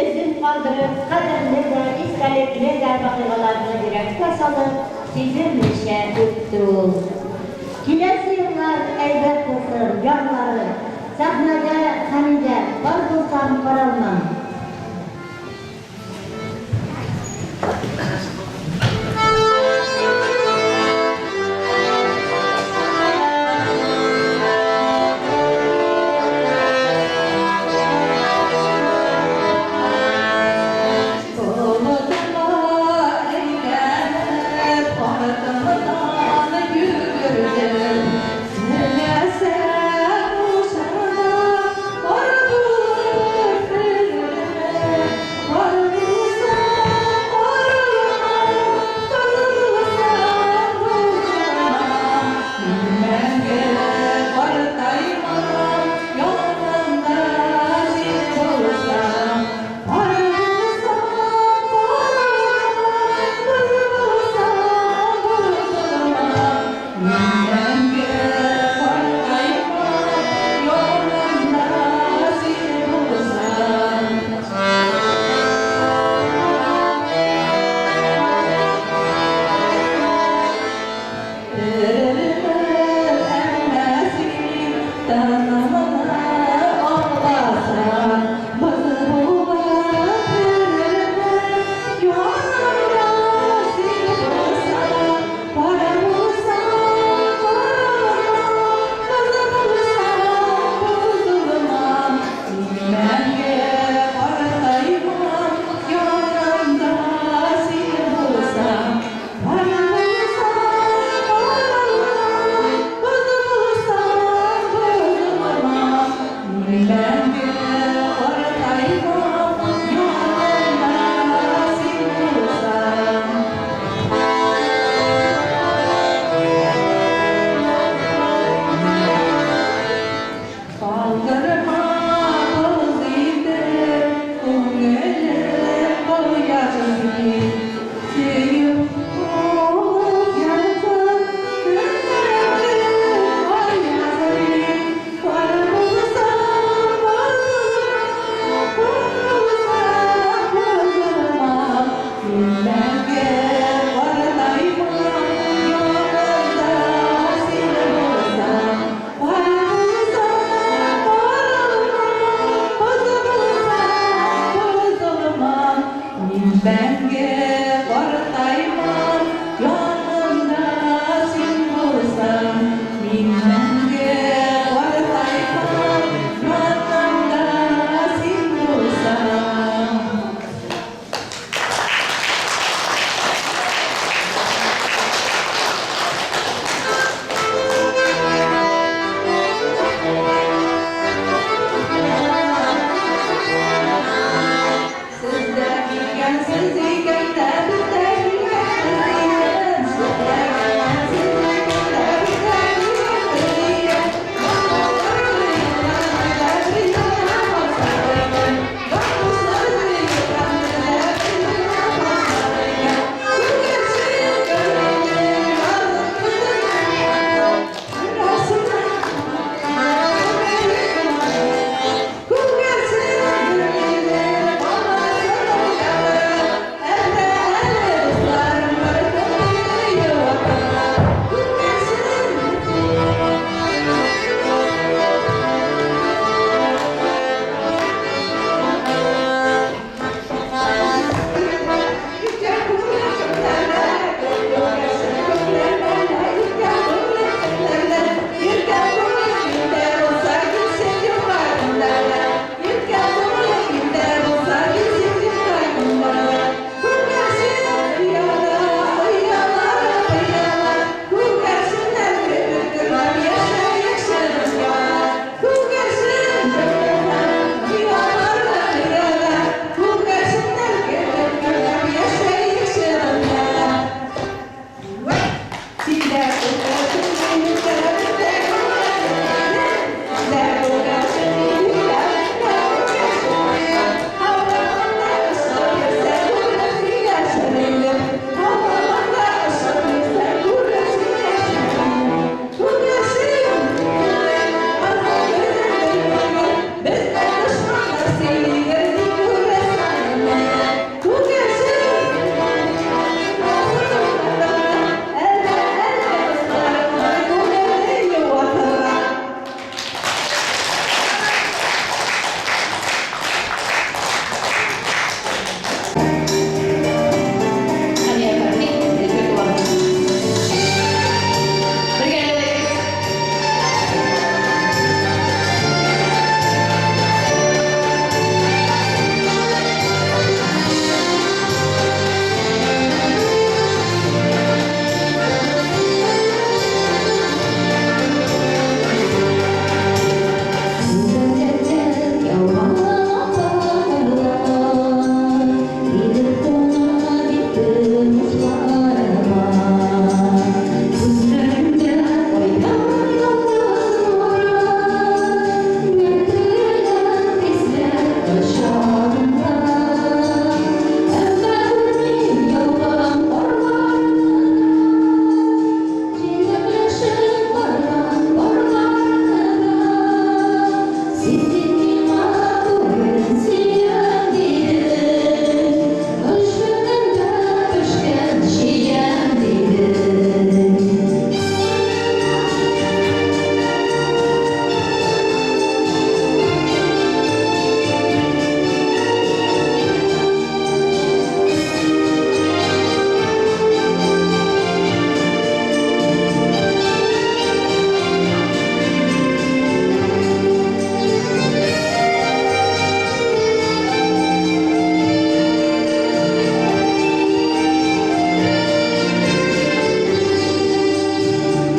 Эзен калдырып, кадерле дә, истәлекле дә вакыйгаларны йөрәккә салып, сизелмичә үтте ул. Киләсе еллар әйбәт булсын, ярлары. Сәхнәдә Хәмидә, Бар булсам каралмам. Болотыңа әйләнеп, артыңнан йөгердем. Теләсәң ушыңда бар булып.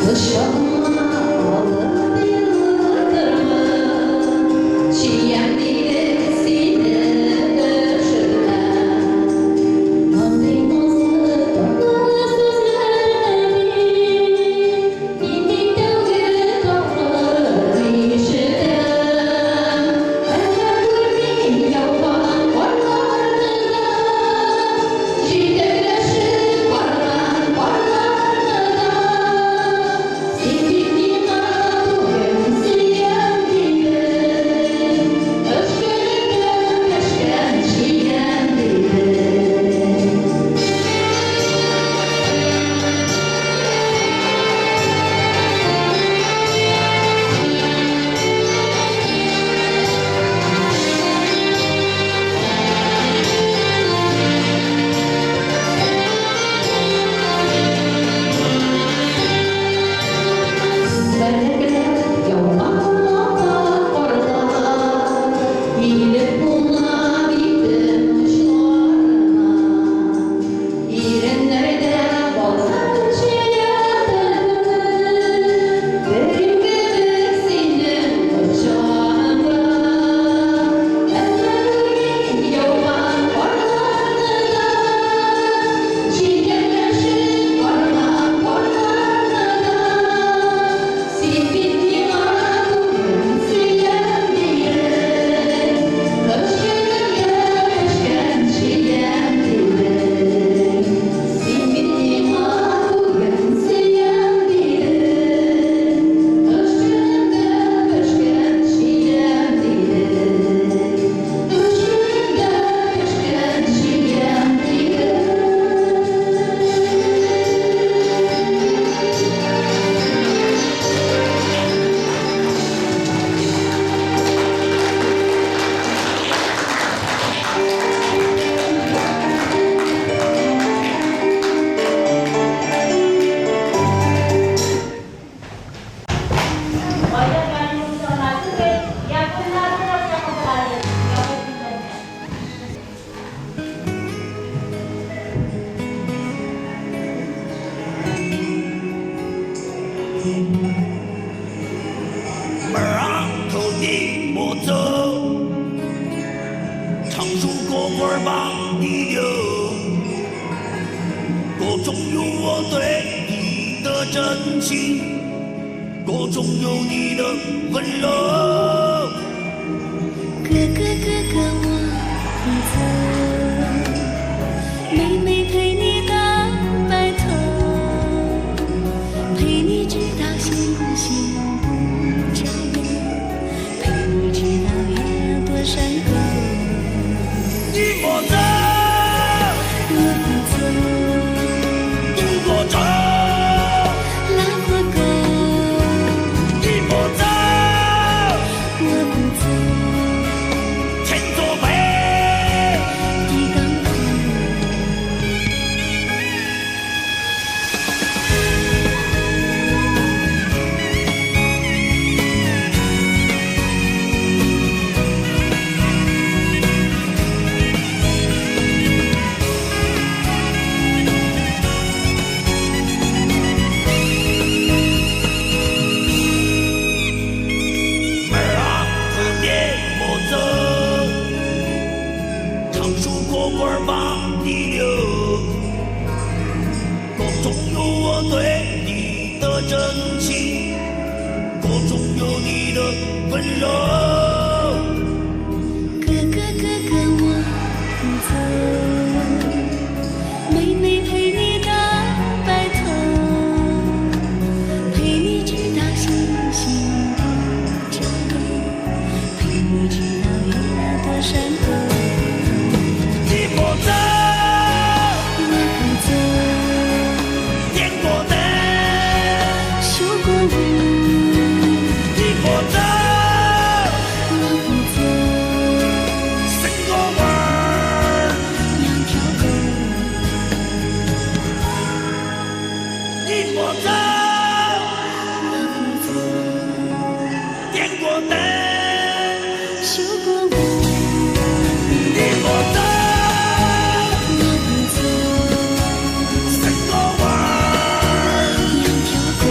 Кочагыма алып йотырмын. Чиям дидең, сине өшетмә. Андый назлы татлы сүзләрне мин нинди тәүге тапкыр ишетәм. Әллә күрмим яуган карларны да, җитәкләшеп барган парларны да. Син бит миңа бүген сөям дидең, Кыш көнендә пешкән чиям дидең. Бәрәкәт яуган ап-ак карлар, Килеп куна битем очларына. Иреннәрдә баллы чия тәме, Керим кебек синең кочагыңа. Әллә күрмим яуган карларны да, Җитәкләшеп барган парларны да. Син бит миңа бүген сөям дидең, Кыш көнендә пешкән чиям дидең. Син бит миңа бүген сөям дидең, Кыш көнендә пешкән чиям дидең. Кыш көнендә пешкән чиям дидең. Кайда гармунчы гына түгел, якыннары да чакырдылар яңа көннәргә. 妹儿啊，头你莫走，唱首歌儿把你留，歌中有我对你的真情，歌中有你的温柔。哥哥哥哥，我不走，妹妹陪你到白头，陪你直到星星不眨眼，陪你直到月亮躲山沟。你莫走，我不走，渡过洲，老火狗，你莫走，我不走，天作被。地港口。妹儿啊，你莫走，唱首歌儿把你留，歌中有我对你的真情，歌中有你的温柔。哥哥哥哥，我不走，妹妹陪你到白头，陪你直到星星不眨眼，陪你直到月亮躲山沟。你莫走，我不走，点过灯，修过舞，你莫走，我不走，生过娃儿，养条狗。你莫走，我不走，点过灯，修过舞，你莫走，我不走，生过娃儿，养条狗。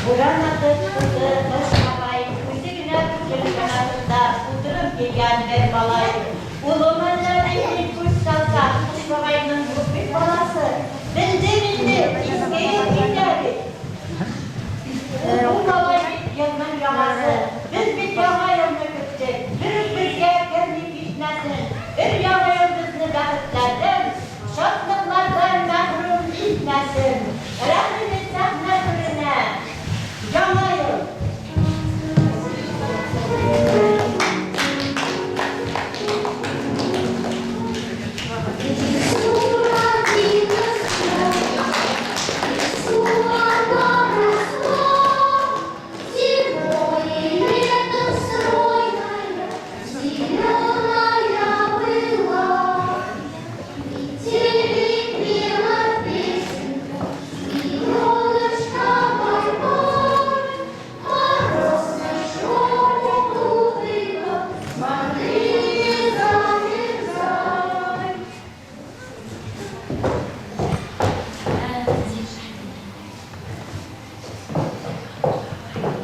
Буран атып куйды Кыш бабай, үзе генә түгел чанасында утырып килгән бер малай. Улым әллә ни күз салсаң, Кыш бабайның юк бит баласы. Белдем инде, иске ел китә дип. Бу малай бит елның яңасы. Без бит яңа елны көттек. Берүк безгә керми китмәсен. Өр-яңа ел безне бәхетләрдән, шатлыклардан мәхрүм итмәсен. Рәхим ит сәхнә түренә. Яңа ел!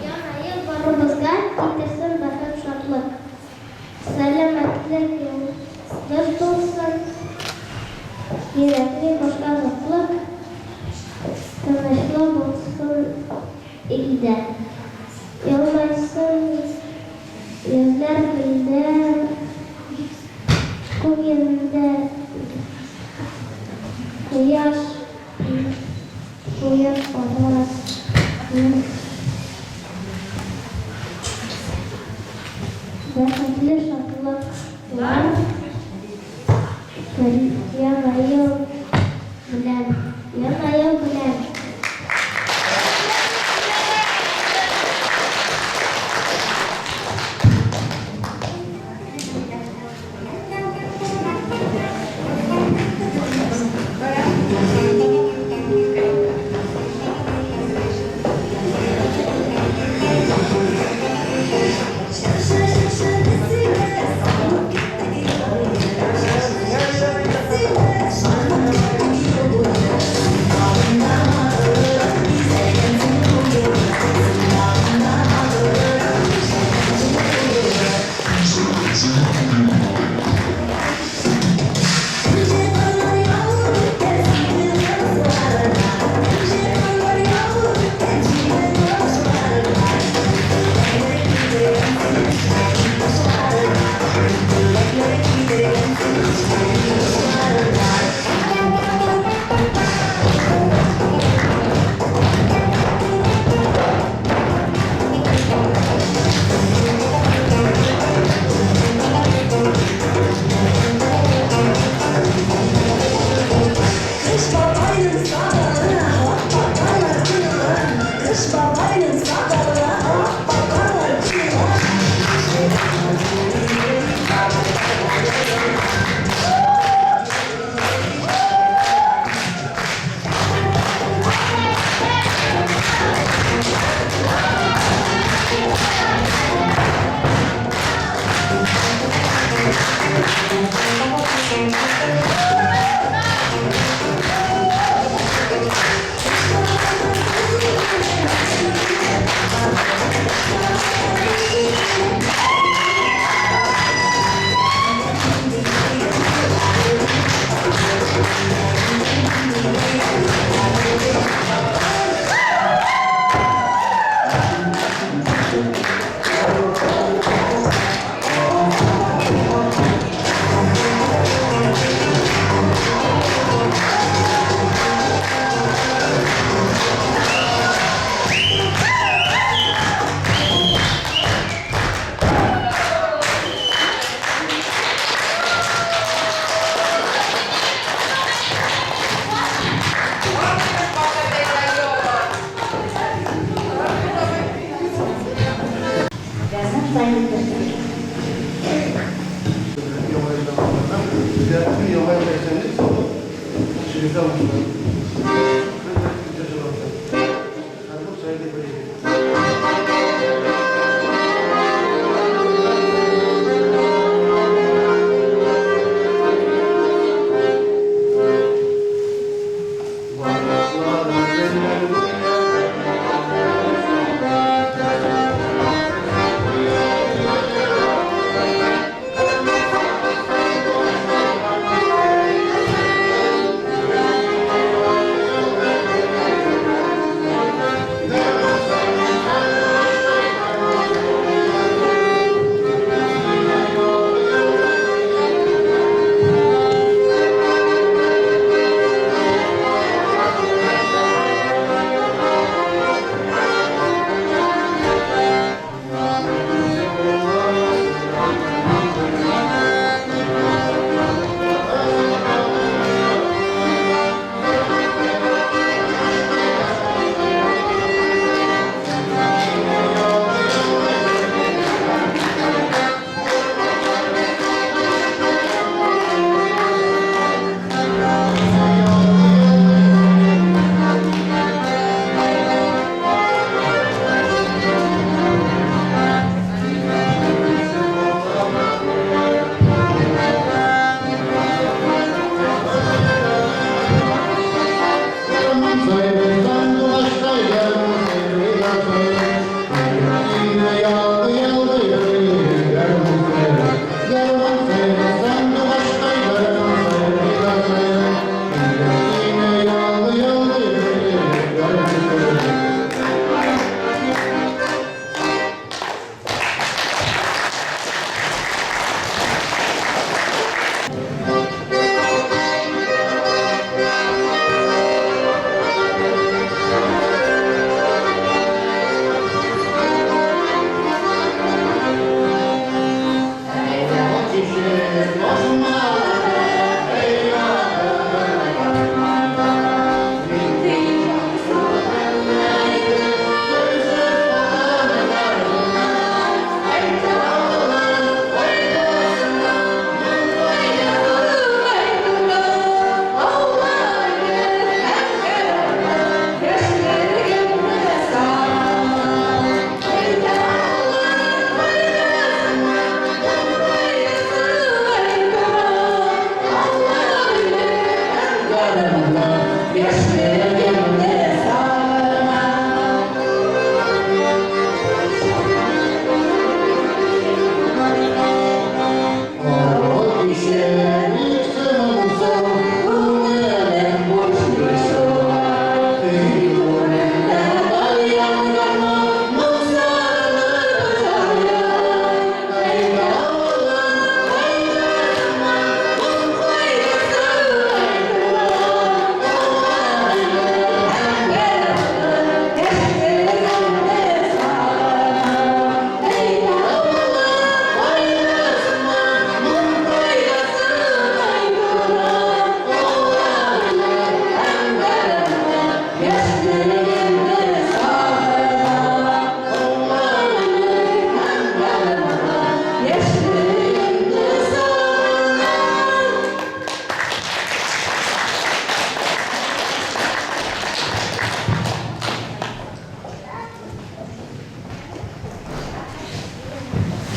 Яңа ел барыбызга китерсен бәхет, шатлык. Сәламәтлек юлдаш булсын, кирәкми башка затлык, тынычлык булсын илдә. Елмайсын йөзләр гөлдән, күк йөзендә кояш куеп армасын. Бәхетле шатлыклар Яңа ел белән! Яңа ел белән!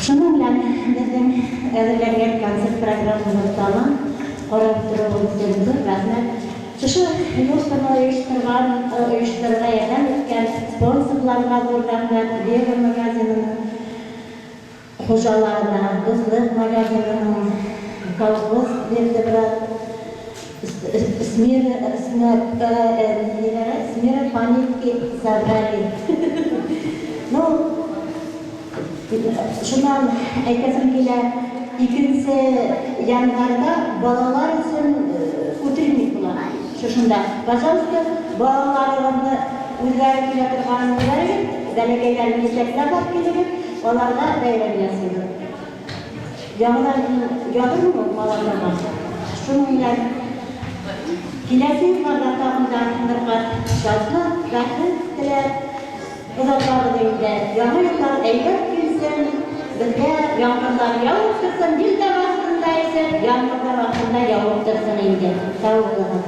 Шуның белән безнең әзерләнгән концерт программабыз тәмам. Карап торуыгыз өчен зур рәхмәт. Шушы елканы оештырган, оештырырга ярдәм иткән спонсорларга зур рәхмәт, Вега магазинының хуҗаларына, Дуслык магазинының, колхоз бирде бераз, Смира, Смира панитки собрали. Ну, шуннан әйтәсем килә, икенче январьда балалар өчен утренник була. Шушында. Пожалуйста, балаларыгызны үзләре килә торган бит, бәләкәйләрен җитәкләп алып килегез, аларга бәйрәм ясыйбыз. Яңадан язырмын ул балаларга. Шуның белән киләсе елларда тагын да бер кат шатлык, бәхет теләп озатабыз инде. Яңа еллар әйбәт килсен, безгә яңгырлар явып торсын, җил дә вакытында исеп, яңгыр да вакытында явып торсын инде. Сау булыгыз.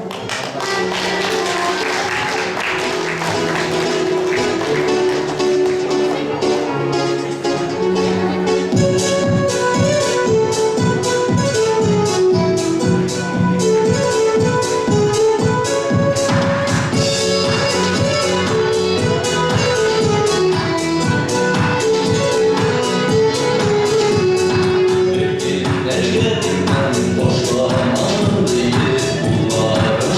Башламам диеп.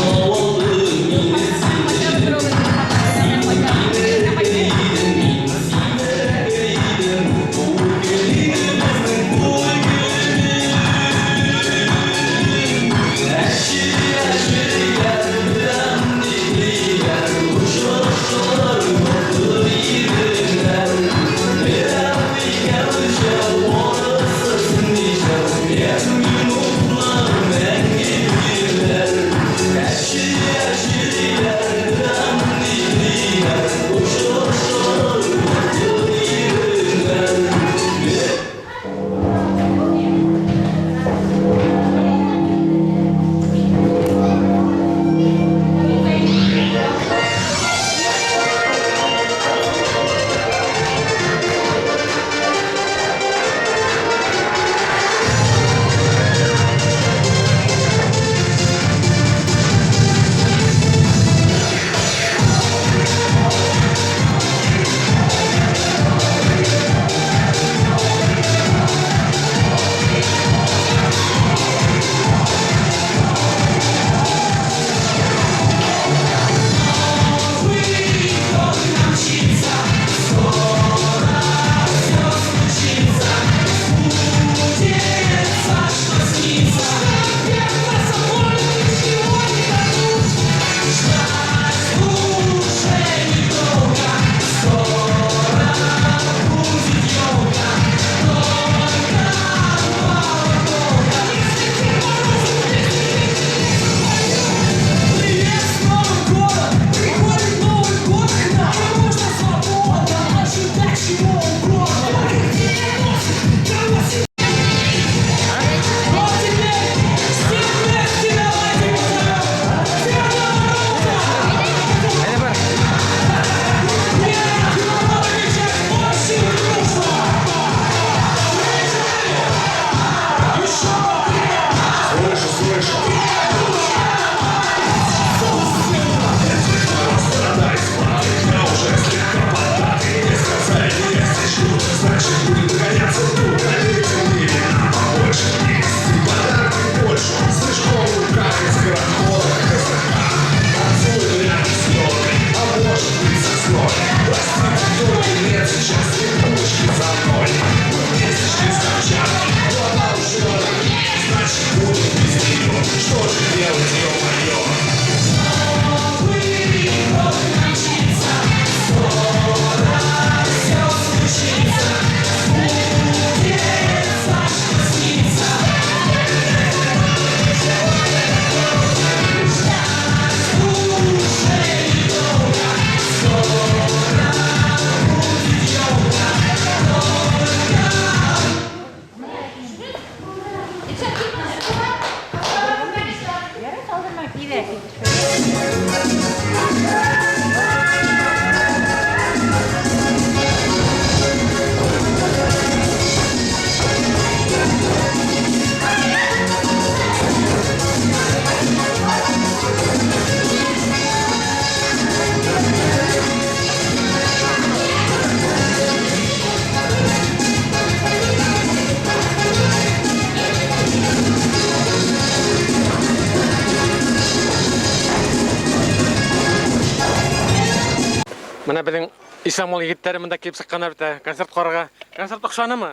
Менә беҙҙең Исламул егеттәре монда килеп сыҡҡандар бит, концерт ҡарарға. Концерт оҡшанымы?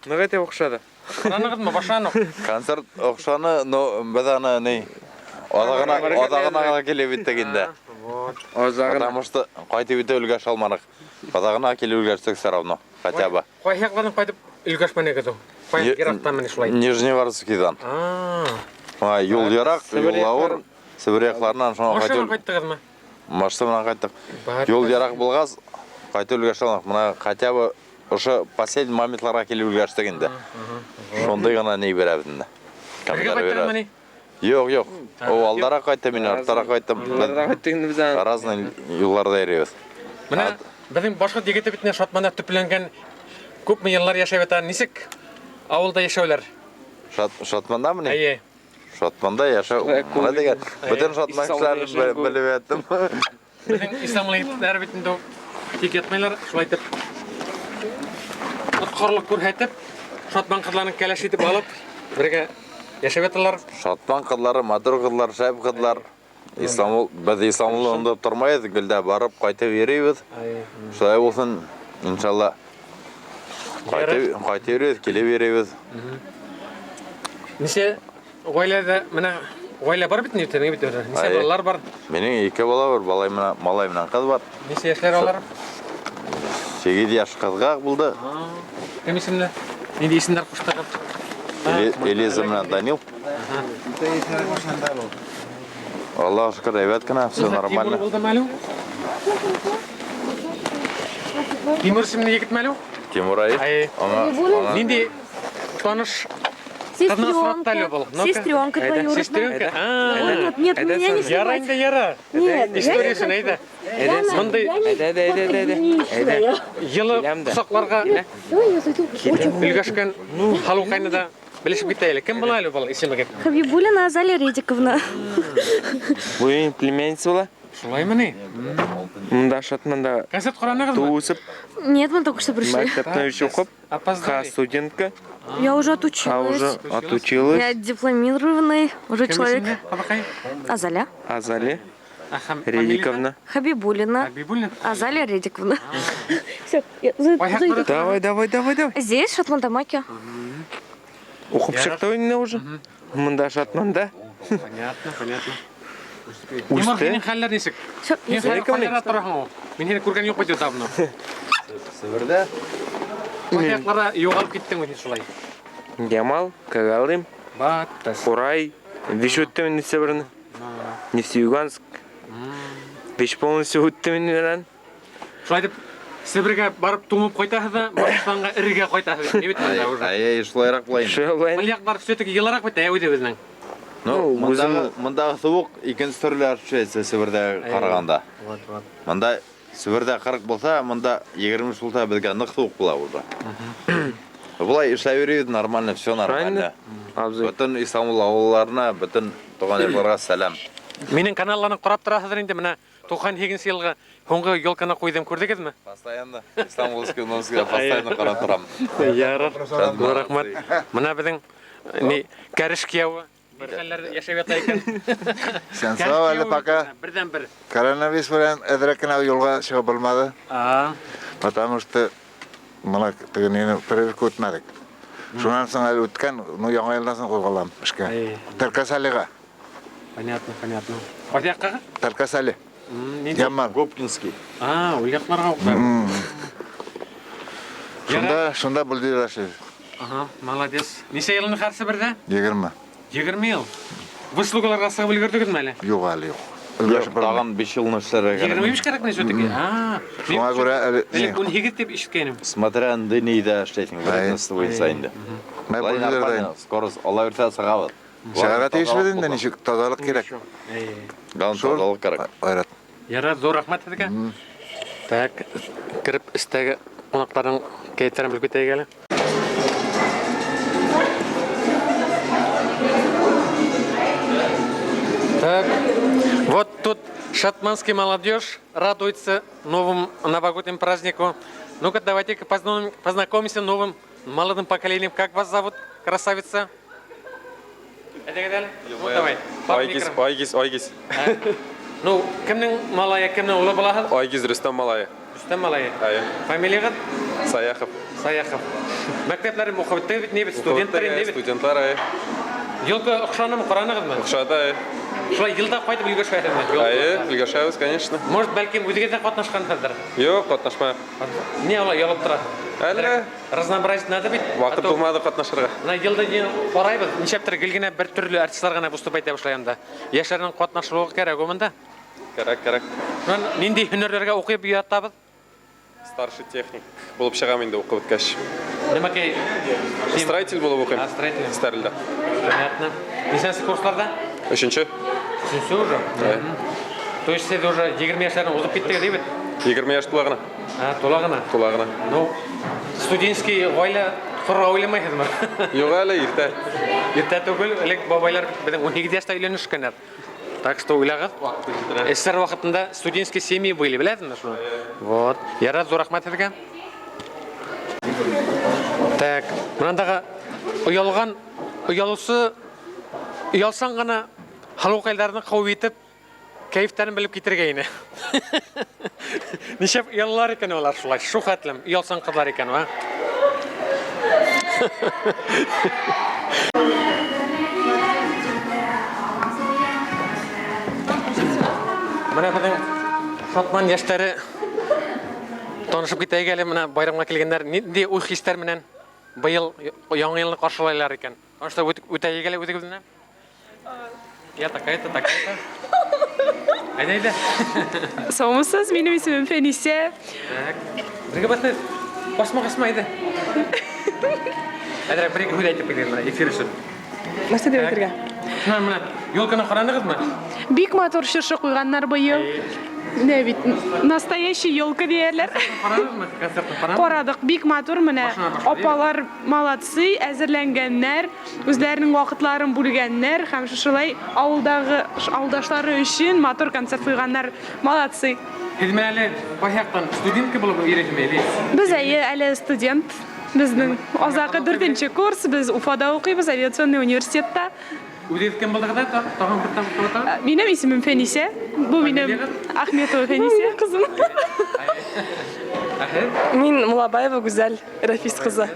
Ныҡ итеп оҡшаны. Ҡаранығыҙмы башынан уҡ? Концерт оҡшаны, но беҙ аны ни аҙағына ғына килеп еттек инде. Потому что ҡайтып етә өлгәшә алманыҡ. Аҙағына килеп өлгәштек все равно, хотя бы. Ҡайһы яҡтан ҡайтып өлгәшмәнегеҙ ул? Ҡай йыраҡтан менә шулай? Нижневартовскийҙан. Юл йыраҡ, юл ауыр. Себер яҡларынан шуңа Машина ҡайтып ҡайттығыҙмы? Машина менән ҡайттыҡ. Юл йыраҡ булғас, ҡайтып өлгәшә алманыҡ. Мына хотя бы ошо последний моментларға килеп өлгәштек инде. Шундай ғына ни бирәбеҙ инде. Бергә ҡайттығыҙмы ни? Юҡ, юҡ. Ул алдараҡ ҡайтты, мин артараҡ ҡайттым. Алдараҡ ҡайттыҡ инде беҙ. Разный юлларҙа йөрөйбөҙ. Менә беҙҙең башҡорт егете бит Шатманда төпләнгән, күпме йыллар йәшәп ята. Нисек ауылда йәшәүләр? Шатмандамы ни? Эйе. Шатманда йәшәү. Менә дигән, бөтөн Шатман кешеләрен белеп яттым. Беҙҙең Исламул егеттәре бит инде тик ятмайлар, шулай итеп отҡорлоҡ күрһәтеп, Шатман ҡыҙларын кәләш итеп алып, бергә йәшәп яталар. Шатман ҡыҙлары, матур ҡыҙлар, шәп ҡыҙлар. Исламул, беҙ Исламулны онотоп тормайбыҙ, гел дә барып ҡайтып йөрөйбөҙ. Шулай булһын, иншалла. Ҡайтып йөрөйбөҙ, килеп йөрөйбөҙ. Нисә ғаиләлә, менә ғаилә бар бит инде, бит инде. Нисә балалар бар? Минең ике бала бар, балай менән, малай менән ҡыҙ бар. Нисә йәшләр алар? 8 йәш ҡыҙға булды. Кем исемле? Ниндәй исемдәр ҡуштығыҙ? Элиза менән Данил. Аллаға шөкөр, әйбәт кенә, все нормально. Тимур булдымы әле? Тимур исемле егетме әле? Тимур ай. Ниндәй таныш Сестренка. Сестренка двоюродная. Сестренка? Ой, нет, нет, меня не Яра снимать. инде, яра. Нет, я Историясын не әйҙә. хочу. Мындай йылы ҡосаҡларға Давай я зайду. Очень өлгәшкән халыҡайны да белешеп китә әле. Кем була әле был исемегеҙ? Хабибуллина Азалия Редиковна. Бу племянница була. Шулаймы ни? Мында Шатманда Концерт ҡаранығыҙмы? туып, Нет, мы только что пришли. мәктәптә укып, Опоздали. студентка, Я уже а отучилась. уже отучилась. Я дипломированный уже Кем человек. исемле? Ҡабаҡай? Азаля. Азалия Редиковна. Хабибуллина. Хабибуллина. Азалия Редиковна. Все, я зайду. Давай, давай, давай, давай. Здесь Шатмантамаки. Укып чыкты инде уже. Мында Шатманда. Понятно, понятно. Тимур, Үсте. һинең хәлләр нисек? Всё, Һин я хәл ҡайҙа тораһың ул? Мин һине күргән юҡ бит давно. Себерҙә. Ҡайһы яҡларҙа юғалып киттең үҙең шулай? Ямал, Когалым, Урай, Виш үттем инде Себерне. Нефтеюганск. Виш полностью үттем инде менән. Шулай итеп Себергә барып туңып ҡайтаһыҙ ҙа, Башҡортостанға эрергә ҡайтаһыҙ. Ни бит монда уже. Әй, шулайыраҡ була инде. Шулай. Был яҡлар все-таки йылыраҡ бит, ә үҙебеҙҙең. Ну, мындағы суыҡ икенсе төрлө ощущается Себерҙә ҡарағанда. Вот, вот. Мында Себерҙә 40 булһа, мында 23 булһа беҙгә ныҡ һыуыҡ була уже. Былай эшләй йөрөйбөҙ, нормально, все нормально. Бөтөн Исламул ауылларына, бөтөн туған яҡларға сәләм. Минең каналларны ҡарап тораһыҙҙыр инде, менә 98 йылғы һуңғы елканы ҡуйҙым, күрҙегеҙме? Постоянно Исламулский новостьға постоянно ҡарап торам. Ярар. Рәхмәт. Менә беҙҙең ни кәреш кейәүе бер хәлләрҙә йәшәп ята икән. Исән сау әле пока. Берҙән бер. Коронавирус белән әҙерәк кенә юлға сығып булманы. Потому что мына теге нине прививка үтмәдек. Шунан соң әле үткән, ну яңа йылдан соң ҡуҙғалам эшкә. Таркасалиға. Понятно, понятно. Ҡайһы яҡҡа? Таркасали. Ямал. Губкинский. А, ул яҡларға уҡ. Шунда бульдозер эшләй. Ага, молодец. Нисә йылын хәрсе берҙә? 20. 20 йыл. Выслугаларға сығып өлгөрҙөгөҙмө әле? Юҡ әле юҡ. Юҡ, тағын 5 йыл эшләргә кәрәк. 25 кәрәкме все-таки? А, Шуңа күрә әле элек 18 тип ишеткәйнем. Смотря инде ниҙә эшләйһең, вредность буйынса инде. Мә Былай бульдозерҙа нормально, скоро Алла бирһә сығабыҙ. Сығырға тейешбеҙ инде, нисек таҙалыҡ кәрәк. Главное, таҙалыҡ кәрәк. Айрат. Ярар, ҙур рәхмәт һеҙгә. Так, кереп эстәге ҡунаҡтарҙың кәйефтәрен белеп китәйек әле. Так, вот тут шатманский молодежь радуется новым новогодним празднику. Ну-ка, давайте-ка познакомимся новым молодым поколением. Как вас зовут, красавица? Ну, давай. Айгиз, Айгиз, Айгиз. Ну, кемнең малайы, кемнең улы булаһыз? Айгиз Рөстәм малайы. Рөстәм малайы. Әйе. Фамилиягыз? Саяхов. Саяхов. Мәктәпләрен укып беттегез бит, ни бит, студентлар инде бит. Студентлар, әйе. Елка охшанымы, караныгызмы? Охшады, әйе. Шулай елда кайтып өлгәшәсезме? Әйе, өлгәшәбез, конечно. Может, бәлкем үзегез дә катнашкансыздыр? Юк, катнашмадык. Ни алай ялып тора? Әллә? Разнообразить надо бит. Вакыт А то булмады катнашырга. Менә елда ел карайбыз, нишләптер гел генә бер төрле артистлар гына выступать итә башлый анда. Яшьләрнең катнашуы кирәк ул монда. Кирәк, кирәк. Шуннан нинди һөнәрләргә укып ятабыз? Старший техник булып чыгам инде укып беткәч. Нәмәкәй? Строитель булып укыйм. А, строитель. Старльда. Понятно. Ничәнче курсларда? Өченче. Өченче уже? Әйе. То есть сез уже 20 яшьләрне узып киттегез, әйбәт? 20 яшь тула гына. А, тула гына. Тула гына. Ну, студенческий гаилә корырга уйламыйсызмы? Юк әле, иртә. Иртә түгел, элек бабайлар безнең 12 яшьтә өйләнешкәннәр. Так что уйлагыз. СССР вакытында студенческие семьи были, беләсезме шуны? Вот. Ярар, зур рәхмәт сезгә. Так, мынандагы оялган, оялусы, оялсаң гына халыкайларны куып итеп, кәефтәрен белеп китергә ине. Нишләп оялалар икән алар шулай? Шу хәтлем оялсаң кызлар икән, а? Менә безнең Шатман яшьләре танышып китәйек әле, менә байрамга килгәннәр нинди уй-хисләр белән быел Яңа елны каршылайлар икән. Танышып үтәйек әле үзегез белән. Я такая-то, такая-то. Әйдә, әйдә. Саумысыз, минем исемем Фәнисә. Так. Бергә басты. Басма, басма, әйдә. Әйдә, бер ике һүз әйтеп китегез менә эфир өчен. Нәрсә дип әйтергә? Менә, менә, елканы карадыгызмы? Бик матур чыршы куйганнар быел. Менә бит, настоящий елка диярләр. Карадыгызмы концертны? Карадыгызмы? Карадык, бик матур менә. Башына башлады, Апалар молодцы, әзерләнгәннәр, үзләренең вакытларын бүлгәннәр һәм шушылай авылдагы авылдашлары өчен матур концерт куйганнар. Молодцы. Һеҙ менә әле кайсы яктан студентка булып йөрисезме или? Без әйе, әле студент. Безнең азакы дүртенче курс, без Уфада укыйбыз, авиационный университетта. Үзегез кем булдыгыз да? Тагын бер тапкыр кабатлап. Минем исемем Фәнисә. Бу минем Ахметова Фәнисә кызым. Әһе. Мин Мулабаева Гүзәл Рәфис кызы.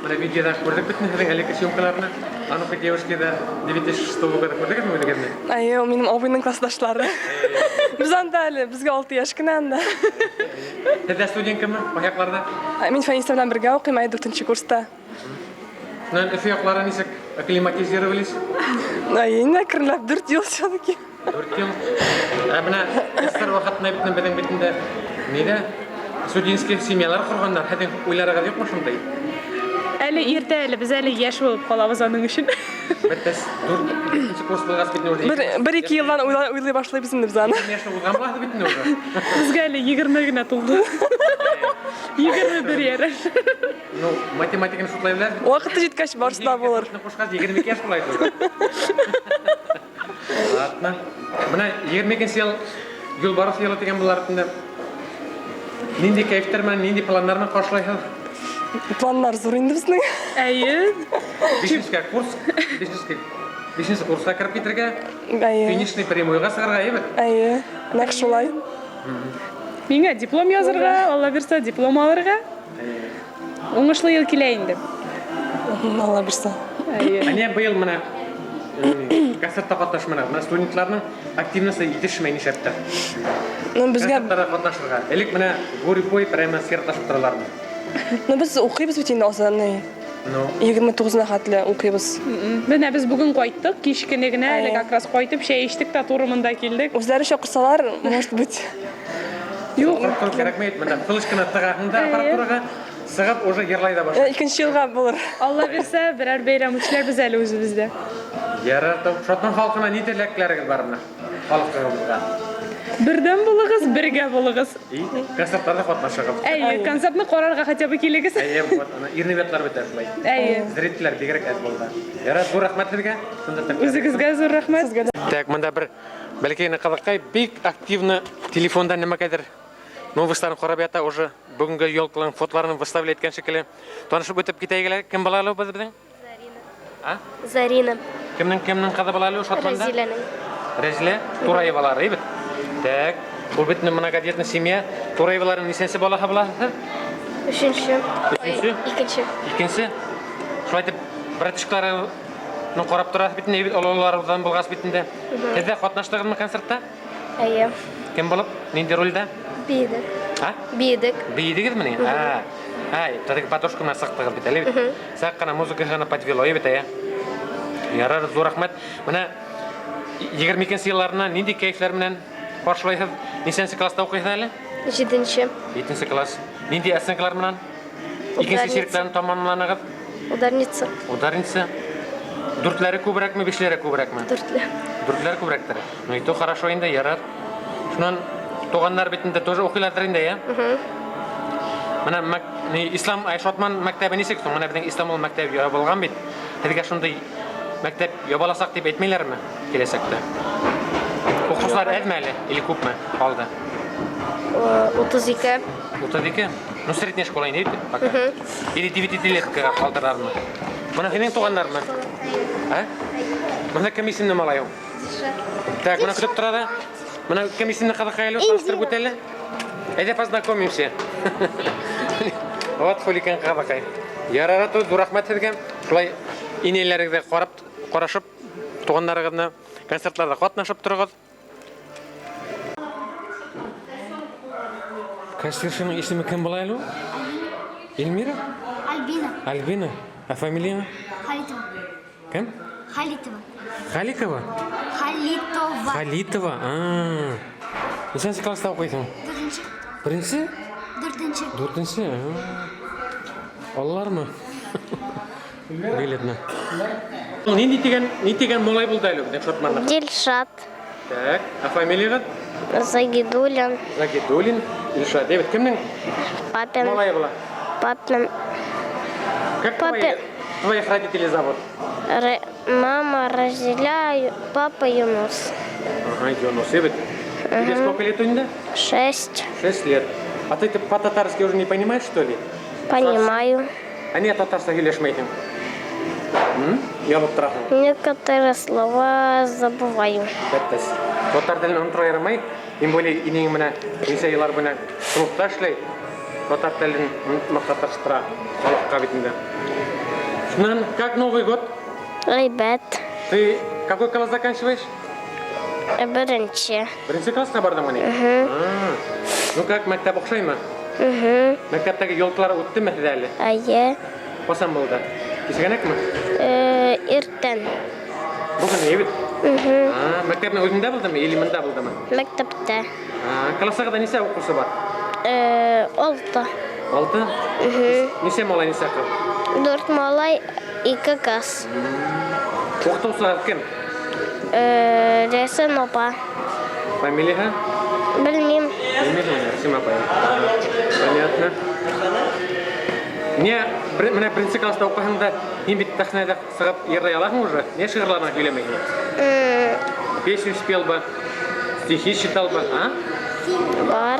Менә видеода күрдек бит һеҙҙең элекке съемкаларны. А ну-ка, девушки, да 2006 года күрдегезме үзегеҙне? Әйе, ул минем абыйның классташлары. Без анда әле, безгә 6 яшь кенә анда. Һеҙ дә студенткамы? Аяҡларҙа? Мин Фәнисә белән бергә укыйм, әйе, 4 курста. Шуннан Өфө яҡлары нисек акклиматизировались? Әйе, инде әкренләп 4 ел все-таки. 4 ел. Ә менә СССР ваҡытында бит беҙҙең бит инде ниҙә студенческий семьялар ҡорғандар. Һеҙҙең уйларығыҙ юҡмы шундай? Әле иртә әле, без әле яшь булып калабыз аның өчен. Бер тәс дүртенче курс булғас бит инде уже. Бер бер ике елдан уйлый башлыйбыз инде без аны. Яшьне узган булаһыҙ бит инде уже. Безгә әле 20 генә тулды. 21 ярым. Ну, математиканы шутлай беләсез. Вакыты җиткәч барысы да булыр. Кушкач 22 яшь була инде уже. Ладно. Менә 22 ел юлбарыс елы дигән булар инде. Нинди кәефтәр менән, нинди планнар менән каршылайһыз? Планнар зур инде безнең. Әйе. Бишенче курс, бишенче курска кереп китергә, Әйе. финишный прямойга сығырға, әйбәт. Әйе, нәкъ шулай. Миңа диплом язырга, Алла бирсә, диплом алырга. Уңышлы ел килә инде. Алла бирсә. Әйе. Әнә быел менә концертта катнашмады. Менә студентларның активности җитешмәй нишләптер. Ну, безгә концертларда катнашырга. Элек менә гурьбой прямо сиратлашып торалар. Ну, без укыйбыз бит инде азаны. Ну, 29-на хәтле укыйбыз. Менә без бүген кайттык, кич көне генә әле как раз кайтып чәй эчтек тә туры монда килдек. Үзләре чакырсалар, может быть. Юк. Куркып кирәкмәй, монда флешканы тыгаһың да аппаратурага сыгып уже йырлай да башлый. Икенче елга булыр. Алла бирсә, берәр бәйрәм үткәрбез әле үзебездә. Ярар, Шатман халкына ни теләкләрегез бар менә? Халкыгызга. Бердәм булыгыз, бергә булыгыз. И концертларда катнашыгыз. Әйе, концертны карарга хотя бы килегез. Әйе, вот, ана ирневетлар бит шулай. Әйе. Зрительләр бигрәк әз булды. Ярар, зур рәхмәт сезгә. Шунда тәмле. Үзегезгә зур рәхмәт. Так, монда бер бәлки генә кызыккай бик активно телефонда нәмәкәдер новостьларын карап ята уже бүгенге елкаларның фотоларын выставлять иткән шикелле. Танышып үтеп китәйек әле. Кем була әле бу безнең? Зарина. А? Зарина. Кемнең кемнең кызы була әле Шатланда? Разиләнең. Рәзилә Тураевалар, әйбәт. Так, ул бит многодетный семья. Тураеваларның нисәнсе балаһы буласыз? Өченче. Өченче? Икенче. Икенче. Шулай итеп, братишкаларны карап торасыз бит инде, олылардан булгач бит инде. Мгм. Һеҙ ҙә ҡатнаштығыҙмы концертта? Әйе. Кем булып? Ниндәй ролдә? Бейедек. А? Бейедек. Бейедегеҙме ни? Мгм. А. Ай, теге подружка менән сыҡтығыҙ бит әле бит. Мгм. Саҡ ҡына музыка ғына подвело бит, әйе. Ярар, ҙур рәхмәт. Менә 22 йылларына ниндәй кәйефләр менән ҡаршылайһыҙ? Нисәнсе класста уҡыйһыҙ әле? Җиденче. 7 класс. Ниндәй оценкалар менән? Икенсе Ударница. чиректәрен тамамланығыҙ? Ударница. Ударница. Дүртләре күберәкме, бишләре күберәкме? Дүртле. Дүртләр күберәктер. Ну и то хорошо инде, ярар. Шунан туғандар бит инде тоже уҡыйларҙыр инде, я? Менә ни, Ислам ай, Шотман мәктәбе нисек һуң? Менә беҙҙең Ислам ул мәктәбе ябылған бит. Һеҙгә шундай мәктәп ябыласаҡ тип әйтмәйләрме киләсәктә? Уҡыусылар әҙме әле или күпме ҡалды? 32. 32? Ну, средняя школа инде бит пока. Или девятилеткаға ҡалдырармы? Бына һинең туғандармы? А? Бына кем исемле малай ул? Так, бына көтөп тора да. Бына кем исемле ҡыҙыҡай әле, таныштырып үт әле. Әйҙә познакомимся. Вот хулиган ҡыҙыҡай. Ярар, ҙур рәхмәт һеҙгә. Шулай инәйләрегеҙгә ҡарап, ҡарашып, туғандарығыҙны концертларҙа ҡатнашып тороғоҙ. Кассиршаның исеме кем була әле ул? Эльмира? Альбина. Альбина. А фамилия? Халитова. Кем? Халитова. Халикова? Халитова. Халитова. А. Нисәнсе класста уҡыйһың? Дүртенче. Беренсе? Дүртенче. Дүртенсе. Алалармы? Билетны. Нинди дигән, ни дигән малай булды әле беҙҙең Шотманда? Дильшат. Так, а фамилияғыҙ? Загидуллин. Загидуллин. Илшат. Әйбәт, кемдең Папин. малайы була? Папин. Как твоих родителей зовут? Мама Разиля, папа Юнус. Ага, Юнус, әйбәт. Тебе сколько лет инде? 6. 6 лет. А ты по-татарски уже не понимаешь, что ли? Понимаю. А не татарса һөйләшмәйһең? Ябып тораһың. Некоторые слова забываю. Бәттәс. Татар телен оноторға ярамай. Тем более инең менә нисә йыллар буена клубта эшләй. Татар телен онотмаҫҡа тырыштыра халыҡҡа бит инде. Шуннан, как Новый год? Әйбәт. Ты какой класс заканчиваешь? Беренче. Беренсе классҡа барҙыңмы ни? Мгм. А. Ну как, мәктәп оҡшаймы? Мгм. Мәктәптәге елкалар үттеме һеҙҙә әле? Әйе. Ҡасан булды? Кисәгенәкме? Иртән. Бөгөн әйбәт. Мгм. А, мәктәптең үҙендә булдымы или мында булдымы? Мәктәптә. А, классығыҙҙа нисә уҡыусы бар? 6. 6? Мгм. Нисә малай, нисә ҡыҙ? 4 малай, 2 ҡыҙ. Уҡытыусылар кем? Рәсем апа. Фамилияһы? Белмәйем. Белмәйһеңме, Рәсим апай. Понятно. Не, менә беренсе класста уҡыһаң да, һин бит сәхнәгә сығып йырлай алаһың уже. Не шиғырларыңа һөйләмәйһең? Песню спел бы, стихи читал бы, а? Бар.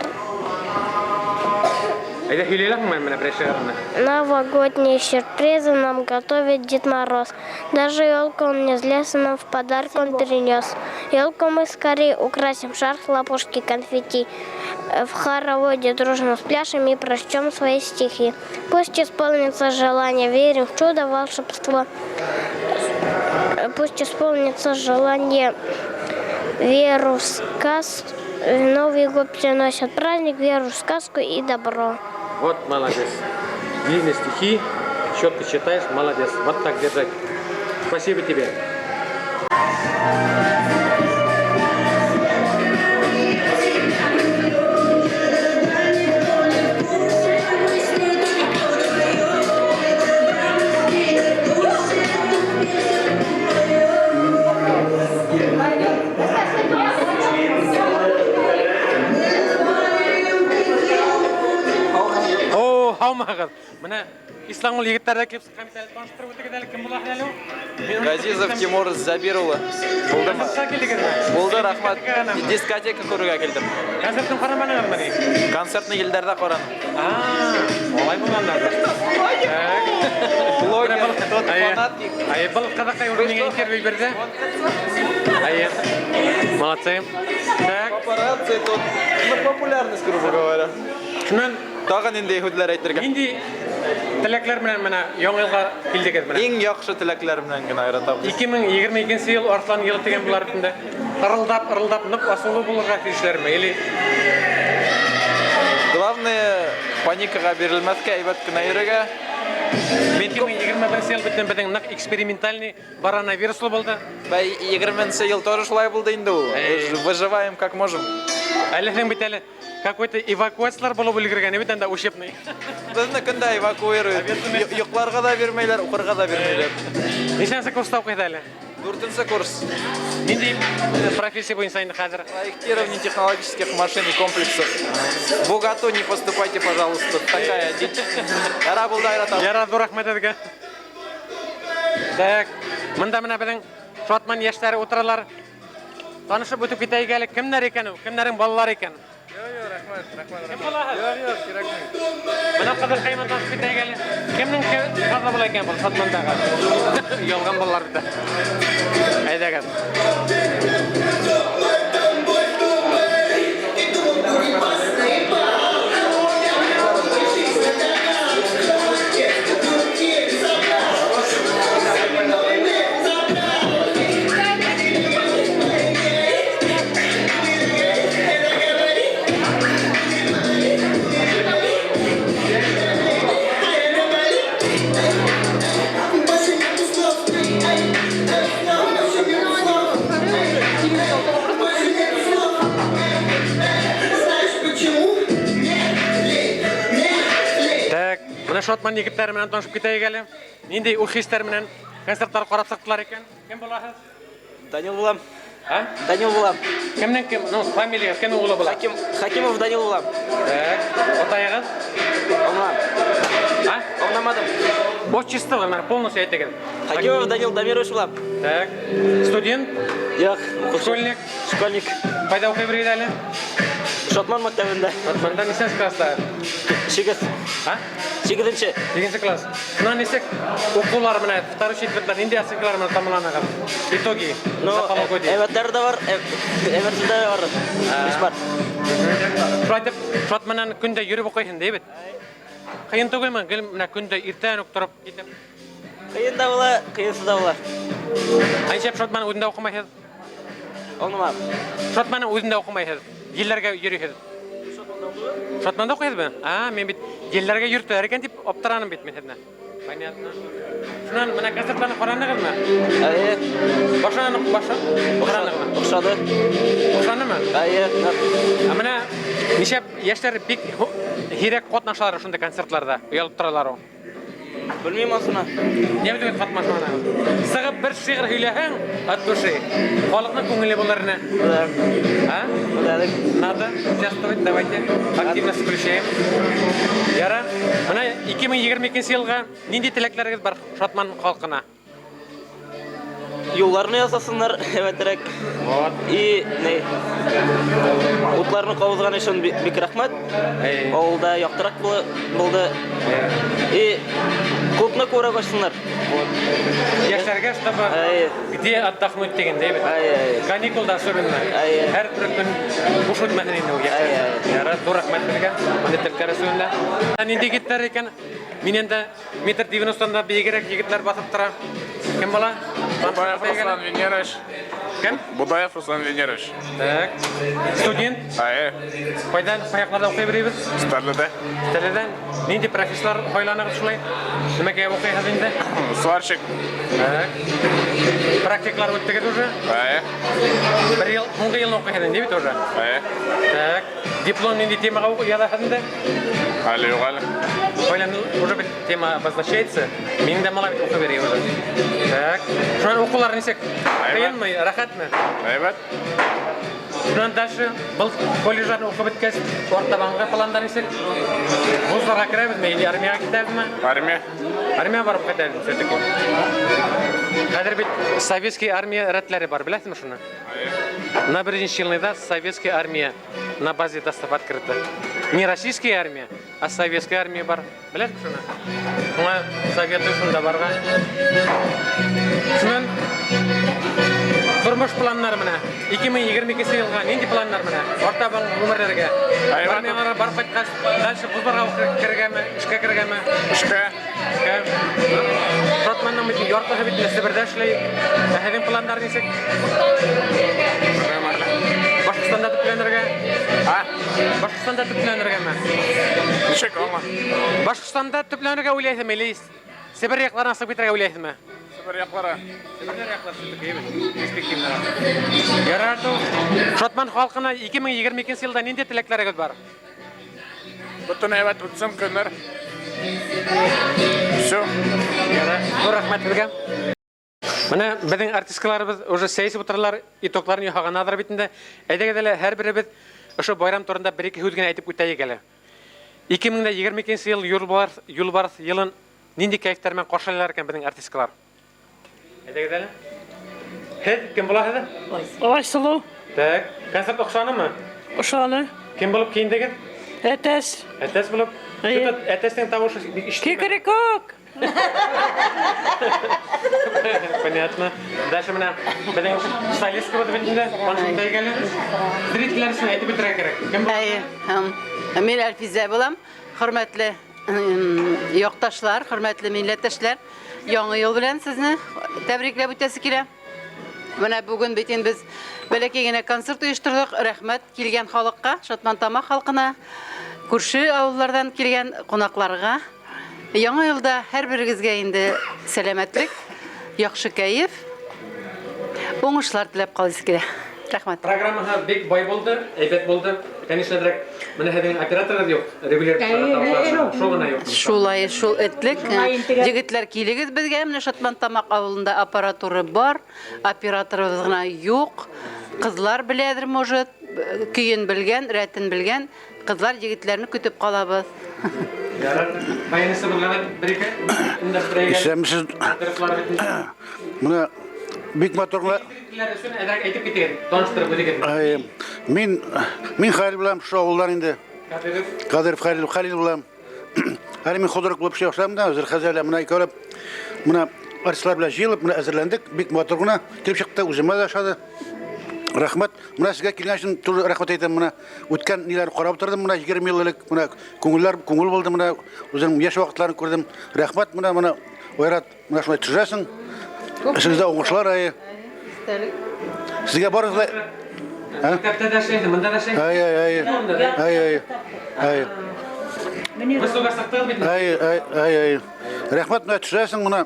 Әйҙә һөйләй алаһыңмы менә берәр шиғырыңны? Новогодние сюрпризы нам готовит Дед Мороз. Даже елку он не из леса нам в подарок он принес. Елку мы скорее украсим, шар, хлопушки, конфетти. В хороводе дружно спляшем и прочтем свои стихи. Пусть исполнится желание, верим в чудо, волшебство. Пусть исполнится желание, веру в сказку. Новый год приносит праздник, веру в сказку и добро. Вот молодец. Длинные стихи, четко читаешь, молодец. Вот так держать. Спасибо тебе. О, Һаумыһығыҙ. Менә Исламгөл егеттәр ҙә килеп сыҡҡан бит әле. Таныштырып үтегеҙ әле, кем була әле ул? Газизов Тимур Забир улы. Булдымы? Концертҡа килдегеҙме? Булды, рәхмәт. Дискотека күрергә килдем. Концертын ҡараманығыҙмы ни? Концертны елдәрҙә ҡараным. Алай булғандар. Блогер, тот фанатик. Ай, был ҡыҙыҡай уже миңә интервью бирҙе. Ай, молодцы. Так. Папарацци тут, ну, популярность, грубо говоря. Шунан тағы ниндәй һүҙләр әйтергә? Нинди теләкләр менән менә яңа йылға килдегеҙ менә? Иң яҡшы теләкләр менән генә айратабыҙ. 2022 йыл Арыҫлан йылы тигән булар бит инде. Ырылдап, ырылдап ныҡ асыулы булырға тейешләрме? Или Главное, паникаға бирелмәҫкә, әйбәт кенә йөрөргә. Мин 2021 йыл бит беҙҙең ныҡ экспериментальный коронавируслы булды. Бәй, 20 йыл тоже шулай булды инде ул. Выживаем как можем. Әле һең бит әле какой-то эвакуациялар булып өлгөргән бит анда учебный. Беҙҙе көндә эвакуируют. Йоҡларға ҙа бирмәйләр, уҡырға ҙа бирмәйләр. Нисәнсе курста уҡыйҙы әле? Дүртенсе курс. Ниндәй профессия буйынса инде хәҙер? Проектирование технологических машин и комплексов. В УГАТУ не поступайте, пожалуйста. Такая дичь. Яра булды, айратам. Яра, ҙур рәхмәт һеҙгә. Так, мында менә беҙҙең Шатман йәштәре ултыралар. Танышып үтеп китәйек әле, кемдәр икән ул? Кемдәрҙең балалары икән? Юҡ, рәхмәт, рәхмәт. Кем булаһығыҙ? Юҡ, юҡ, кәрәкмәй. Бына ҡыҙыҡай менән танышып китәйек әле. Кемдең ҡыҙы була икән был Шатмандағы? Ялған балалар бит. Әйҙәгеҙ. Так, менә Шатман егеттәре менән танышып китәйек әле. Ниндәй уй-хистәр менән концерттар ҡарап сыҡтылар икән? Кем булаһығыҙ? Данил булам. А? Данил булам. Кемдең кем? Ну, фамилия, кемдең улы була? Хаким, Хакимов Данил булам. Так, атайығыҙ? Аңлам. А? Аңламадым. Отчество, менә полностью әйтегеҙ. Хакимов Данил Дамирович булам. Так, студент? Юҡ, Школьник? Школьник. Ҡайҙа уҡый бирегеҙ әле? Шатман мәктәбендә. Шатманда нисәнсе класста? Һигеҙ. А? Һигеҙенсе. Һигеҙенсе класс. Шунан нисек уҡыулар менән второй четвертьлар ниндәй оценкалар менән тамамланығыҙ? Итоги Ну, за полугодие. әйбәттәре дә бар, әйбәтһеҙ ҙә бар. Эш бар. Шулай итеп, Шатманнан көндә йөрөп уҡыйһың, ти бит? Ҡыйын түгелме? Гел менә көндә иртән үк тороп китеп. Ҡыйын да була, ҡыйынһыҙ ҙа була. Ә нишләп Шатман үҙендә уҡымайһығыҙ? Аңламам. Шатманның үҙендә уҡымайһығыҙ. Елләргә йөрөйһөгөҙ. Шатманда уҡыйһығыҙмы? А, мин бит елләргә йөрөтәләр икән тип аптыраным бит мин һеҙҙе. Понятно. Шунан менә концертларны ҡаранығыҙмы? Әйе. Башынан уҡ башы ҡаранығыҙмы? Оҡшады. Оҡшанымы? Әйе. Ә менә нишләп йәштәр бик һирәк ҡатнашалар ошондай концертларҙа, оялып торалар ул. Белмәйем асына. Ни бит ҡатнашманығыҙ? Сығып бер шиғыр һөйләһәң, от души, халыҡның күңеле булыр ине. А? Надо участвовать, давайте активно включаем. Яра, менә 2022 йылға ниндәй теләктәрегеҙ бар Шатман халҡына? Юлларны ясасыннар, әйбәтерәк. Вот. И ни утларны ҡабыҙған өсөн бик рәхмәт. Ауылда яҡтыраҡ булды. И клубны күберәк асһыннар. Йәштәргә, чтобы где отдохнуть тигәндәй бит. Каникулда особенно. Һәр бер көн буш үтмәһен инде ул йәштәр. Яра, ҙур рәхмәт һеҙгә. Бындай теләктәр өсөн дә. Ниндәй егеттәр икән? Минән дә метр девяностодан да бейегерәк егеттәр баҫып тора. Кем була? Будаев Руслан Венерович. Кем? Будаев Руслан Венерович. Так. Студент? Әйе. Ҡайҙан, ҡай яҡларҙа уҡый бирәбеҙ? Стәрледә. Стәрледән. Ниндәй профессиялар һайланыгыҙ шулай? Нимәгә уҡыйһығыҙ инде? Сварщик. Так. Практикалар үттегеҙ уже? Әйе. Бер йыл, һуңғы йылны уҡыйһығыҙ инде бит уже? Әйе. Так. Диплом ниндәй темаға яҙаһығыҙ инде? Әле юҡ әле. Ҡайҙан уже бит тема обозначается. Минең дә малай бит уҡый бирә уже. Так. Шунан уҡыулар нисек? Ҡыйынмы, рәхәтме? Әйбәт. Шуннан дальше был колледжларны укып беткәч, артабанга пландар ничек? Вузларга керәбезме или армиягә китәбезме? Армия. Армия барып кайтабыз все-таки. Хәзер бит советский армия рәтләре бар, беләсезме шуны? На Челныда советская армия на базе ДОСААФ открыта. Не российская армия, а советская армия бар. Беләсезме шуны? Шуңа советую шунда барга. Шуннан тормыш планнары менә. 2022 елга нинди планнар менә? Артабан гомерләргә. Армияларга барып кайткач, дальше вузларга укырга керергәме, эшкә керергәме? Эшкә. Эшкә. Шатманның бит яртысы бит Себердә эшли. Ә һеҙҙең планнар нисек? Башҡортостанда төпләнергә? А? Башҡортостанда төпләнергәме? Ничек аңа? Башҡортостанда төпләнергә уйлайһыңмы или Себер яҡларына сығып китергә уйлайһыңмы? Себер яҡлары. Себер яҡлары все-таки перспективныраҡ. Ярар, Шатман халҡына 2022 йылда ниндәй теләктәрегеҙ бар? Бөтөн әйбәт үтсен көннәр. Все. Ярар, ҙур рәхмәт һеҙгә. Менә беҙҙең артисткаларыбыҙ уже сәй эсеп ултыралар, итогларын яһағандарҙыр бит инде. Әйҙәгеҙ әле һәр беребеҙ ошо байрам турында бер-ике һүҙ генә әйтеп үтәйек әле. 2022 йыл юлбарыҫ йылын ниндәй кәйефтәр менән ҡаршылайлар икән беҙҙең артисткалар? Әйҙәгеҙ әле. Һеҙ кем булаһығыҙ? Айсылыу. Так, концерт оҡшанымы? Оҡшаны. Кем булып кейендегеҙ? Әтәс. Әтәс булып. Эйе. Әтәстең тауышы бик ишетелмәй. Кикрикүк. Понятно. Дальше менә беҙҙең солистка бит инде, танышып әле. Зрительләр өсөн әйтеп бөтөргә кәрәк. Кем була? Әйе, мин Әлфизә булам. Хөрмәтле яҡташлар, хөрмәтле милләттәшләр, яңы йыл белән сезне тәбрикләп үтәсе килә. Менә бүген бит инде без бәләкәй генә концерт оештырдык. Рәхмәт килгән халыкка, Шатман Тамак халкына, күрше авыллардан килгән кунакларга. Яңа елда һәр берегезгә инде сәламәтлек, яхшы кәйеф, уңышлар теләп каласы килә. Рәхмәт. Программа бик бай булды, әйбәт булды. Конечно, дөрәк, менә һеҙҙең операторығыҙ юҡ, регуляр шул ғына юҡ. Шулай, шул этлек. Егетләр, килегеҙ беҙгә, менә Шатман Тамаҡ авылында аппаратура бар, операторыбыҙ ғына юҡ. Ҡыҙлар беләҙер, может, көйөн белгән, рәтен белгән. Ҡыҙлар, егетләрне көтөп ҡалабыҙ. Ярар, баянысы булғаны бер-ике. Исәнмесез. Менә бик матур гына. Өсөн әҙерәк әйтеп китегеҙ, таныштырып үтегеҙ. Әй, мин Хәлил булам, шул авылдан инде. Кадыров. Кадыров Хәлил, Хәлил булам. Әле мин художник булып эшли башладым да, хәзер хәзер әле менә икәүләп менә артистлар белән җыелып, менә әзерләндек, бик матур гына килеп чыкты, үземә дә ошады. Рәхмәт. Менә сезгә килгән өчен тоже рәхмәт әйтәм. Менә үткән ниләрне карап тордым, менә 20 ел элек, менә күңелләр, күңел булды, менә үземнең яшь вакытларын күрдем. Рәхмәт, менә Айрат, менә шулай төшерәсең. Эшегездә уңышлар, әйе. Сезгә барыгыз да Мәктәптә дә эшләйһең, монда да эшләйһең. Әйе, әйе. Әйе, әйе. Әйе. Высока сыҡтығыҙ бит. Әйе, әйе, әйе. Рәхмәт, менә төшерәсең, менә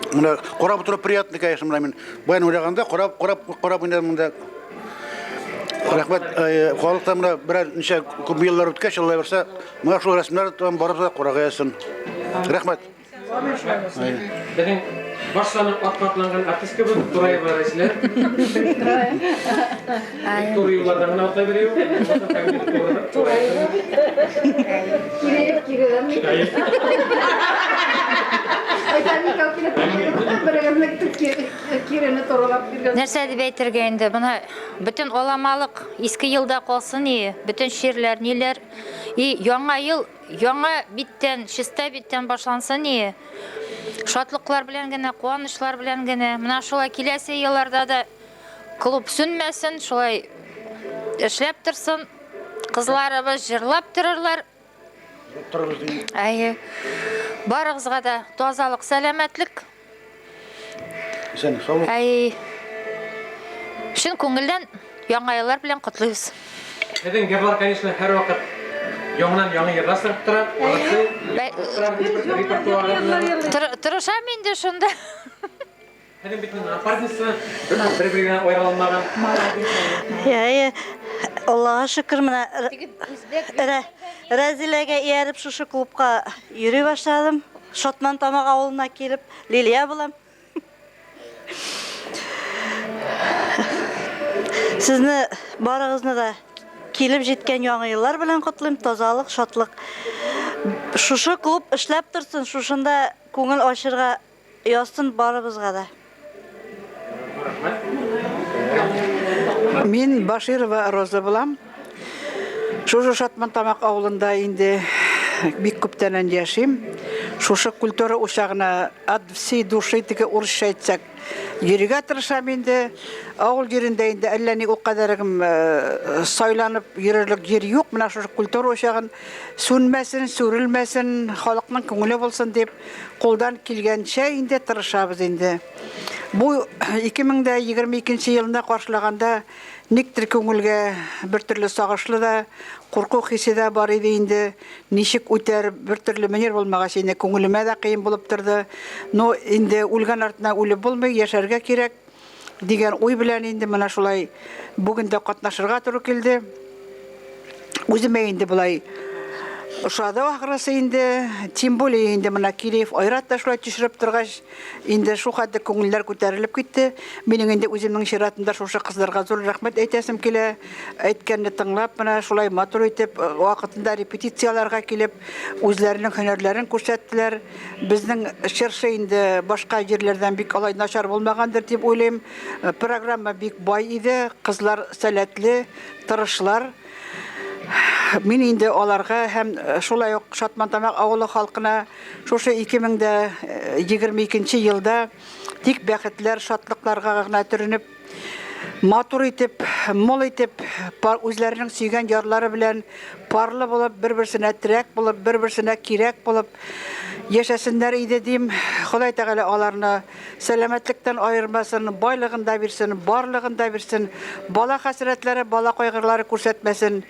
менә карап утырып приятно, конечно, менә мин баян уйлаганда карап, карап, карап уйнадым монда. Рәхмәт, әйе, халык та менә берәр ничә күп еллар үткәч, Алла бирсә, менә шул рәсемнәр тагын барып да карарга язсын. Рәхмәт. Беҙҙең баш саны ат атланған артистка был Тураева Рәзилә. Бик туры юлларҙан ғына атлай биреү. Кире, кире. Кирене турылап биргән. Нәрсә дип әйтергә инде? Бына бөтен оламалык иске елда калсын и, бөтен чирләр, ниләр. И яңа ел яңа биттән, чиста биттән башлансын и. Шатлыклар белән генә, куанычлар белән генә. Менә шулай киләсе елларда да клуб сүнмәсен, шулай эшләп торсын. Кызларыбыз җырлап торырлар. Әйе. Барыгызга да тазалык, сәламәтлек. Исәнлек, саулык. Әй. Чын күңелдән яңа еллар белән котлыйбыз. Һеҙҙең йырлар, конечно, һәр ваҡыт яңынан яңы йырлар сығып тора. Молодцы. Тырышам инде шунда. Һеҙҙең бит напарница бер-береһенән айыра алмаған. Әйе, Аллаға шөкөр, менә Рәзиләгә ияреп шушы клубка йөри башладым. Шотман Тамак авылына килеп, Лилия булам. Сезне барыгызны да килеп җиткән яңа еллар белән котлыйм. Тазалык, шатлык. Шушы клуб эшләп торсын, шушында күңел ачырга язсын барыбызга да. Мин Баширова Роза булам. Шушы Шатман Тамак авылында инде бик күптәннән яшим. Шушы культура учагына от всей души теге урысча әйтсәк, йөрергә тырышам инде. Авыл җирендә инде әллә ни ул кадәрегем сайланып йөрерлек җир юк. Менә шушы культура учагын сүнмәсен, сүрелмәсен, халыкның күңеле булсын дип, кулдан килгәнчә инде тырышабыз инде. Бу 2022 елны каршылаганда никтер күңелгә бер төрле сагышлы да, курку хисе дә бар иде инде. Ничек үтәр, бер төрле мөнир булмагач инде күңелемә дә кыен булып торды. Но инде үлгән артына үлеп булмый, яшәргә кирәк дигән уй белән инде менә шулай бүген дә катнашырга туры килде. Үземә инде болай ошады ахрысы инде, тем более инде менә Киреев Айрат та шулай төшереп торгач, инде шул хәтле күңелләр күтәрелеп китте. Минем инде үземнең чиратымда шушы кызларга зур рәхмәт әйтәсем килә. Әйткәнне тыңлап, менә шулай матур итеп, вакытында репетицияләргә килеп, үзләренең һөнәрләрен күрсәттеләр. Безнең чыршы инде башка җирләрдән бик алай начар булмагандыр дип уйлыйм. Программа бик бай иде, кызлар сәләтле, тырышлар. Мин инде аларга һәм шулай ук Шатман Тамак авылы халкына шушы 2022 елда тик бәхетләр, шатлыкларга гына төренеп, матур итеп, мул итеп, үзләренең сөйгән ярлары белән парлы булып, бер-берсенә терәк булып, бер-берсенә кирәк булып яшәсеннәр иде дим. Ходай Тәгалә аларны сәламәтлектән аермасын, байлыгын да бирсен, барлыгын да бирсен, бала хәсрәтләре, бала кайгылары күрсәтмәсен.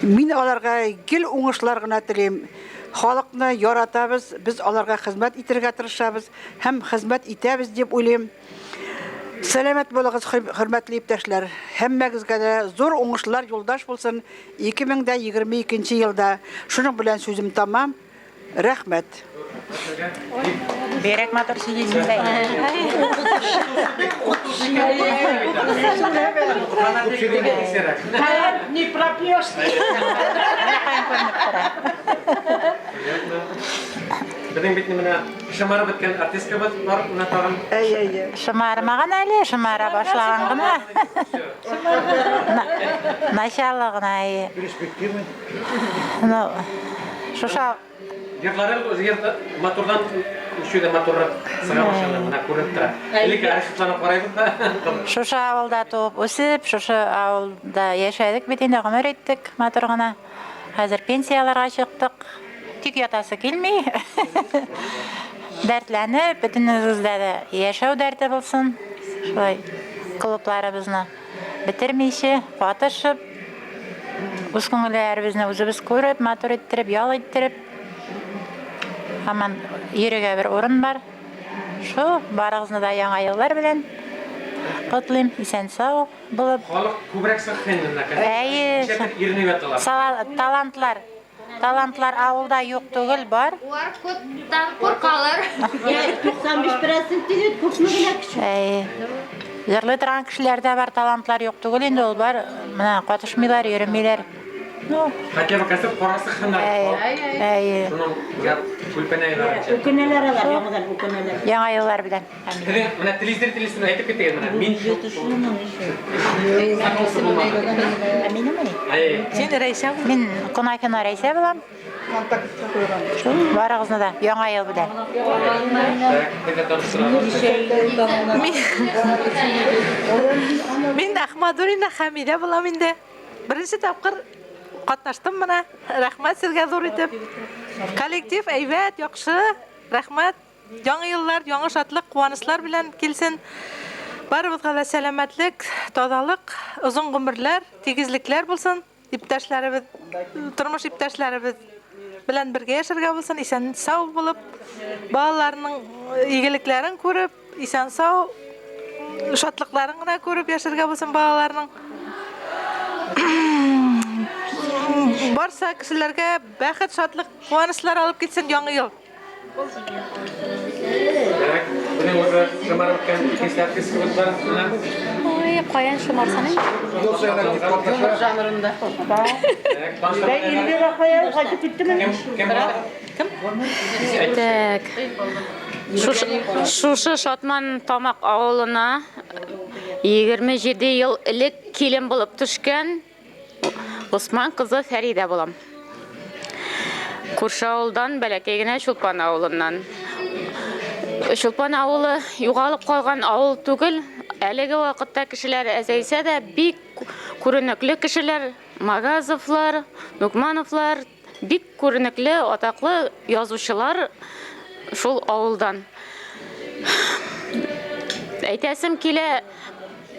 Мин аларга гел уңышлар гына телим. Халыкны яратабыз, без аларга хезмәт итәргә тырышабыз һәм хезмәт итәбез дип уйлыйм. Сәламәт булыгыз, хөрмәтле иптәшләр. Һәммәгезгә дә зур уңышлар юлдаш булсын 2022 елда. Шуның белән сүзем тамам. Рәхмәт. Бигрәк матур сөйлисең дә. Не пропьешь. Беҙҙең бит менә шымарып бөткән артисткабыҙ бар, менә тағын. Шымармаған әле, шымара башлаган гына. Начало гына. Перспективы. Ну, шуша Йырлары үҙе матурҙан еще дә матурыраҡ сыға башланы, менә күренеп тора. Элек архивларына ҡарайбыҙ ҙа. Шушы авылда туып үсеп, шушы авылда яшәдек бит инде, гомер иттек матур гына. Хәзер пенсияләргә чыктык. Тик ятасы килми. Дәртләнеп, бөтенебездә дә яшәү дәрте булсын. Шулай клубларыбызны бетермичә, катышып, үз күңелләребезне үзебез күреп, матур иттереп, ял иттереп, һаман йөрергә бер урын бар. Шул барыгызны да яңа еллар белән котлыйм, исән-сау булып. Халык күберәк сыххын менә. Әйе. Нишләптер иренеп яталар. Талантлар. Талантлар авылда юк түгел, бар. Улар күптән куркалар. 95% дип күпме генә кеше. Әйе. Җырлый торган кешеләр дә бар, талантлар юк түгел инде ул бар. Менә катышмыйлар, йөрмиләр. Ну, Хотя бы концерт ҡарасы хыннар. Әйе. Шуның гәп күлпәнәйләр. Үкенәләр алар, яңадан үкенәләр. Яңа еллар белән. Һеҙҙең менә телевизор телевизорны әйтеп киттегеҙ менә. Мин Әйе. Син Рәйсә. Мин Кунафина Рәйсә булам. Шул барыгызны да яңа ел белән. Так, һеҙҙе таныштырабыҙ. Мин Ахмадуллина Хәмидә булам инде. Беренче тапкыр катнаштым менә. Рәхмәт сезгә зур итеп. Коллектив әйбәт, яхшы. Рәхмәт. Яңа еллар, яңа шатлык, куанычлар белән килсен. Барыбызга да сәламәтлек, тазалык, озын гомерләр, тигезлекләр булсын. Иптәшләребез, тормыш иптәшләребез белән бергә яшәргә булсын, исән сау булып, балаларның игелекләрен күреп, исән сау шатлыкларын гына күреп яшәргә булсын балаларның. Барса кешеләргә бәхет, шатлык, куанычлар алып килсен яңа ел. Так, беҙҙең уже шымарып бөткән икенсе артисткабыҙ бар. Менә. Ой, каян шымарсаң инде? Ел саен актив катнаша. Жанрында. Эльвира кая кайтып киттеме? Кем? Так. Шушы Шатман Тамак авылына 27 ел элек килен булып төшкән Усман кызы Фәридә булам. Күрше авылдан, бәләкәй генә Чулпан авылыннан. Чулпан авылы югалып калган авыл түгел. Әлеге вакытта кешеләр әзәйсә дә, бик күренекле кешеләр, Магазовлар, Нугмановлар, бик күренекле, атаклы язучылар шул авылдан. Әйтәсем килә,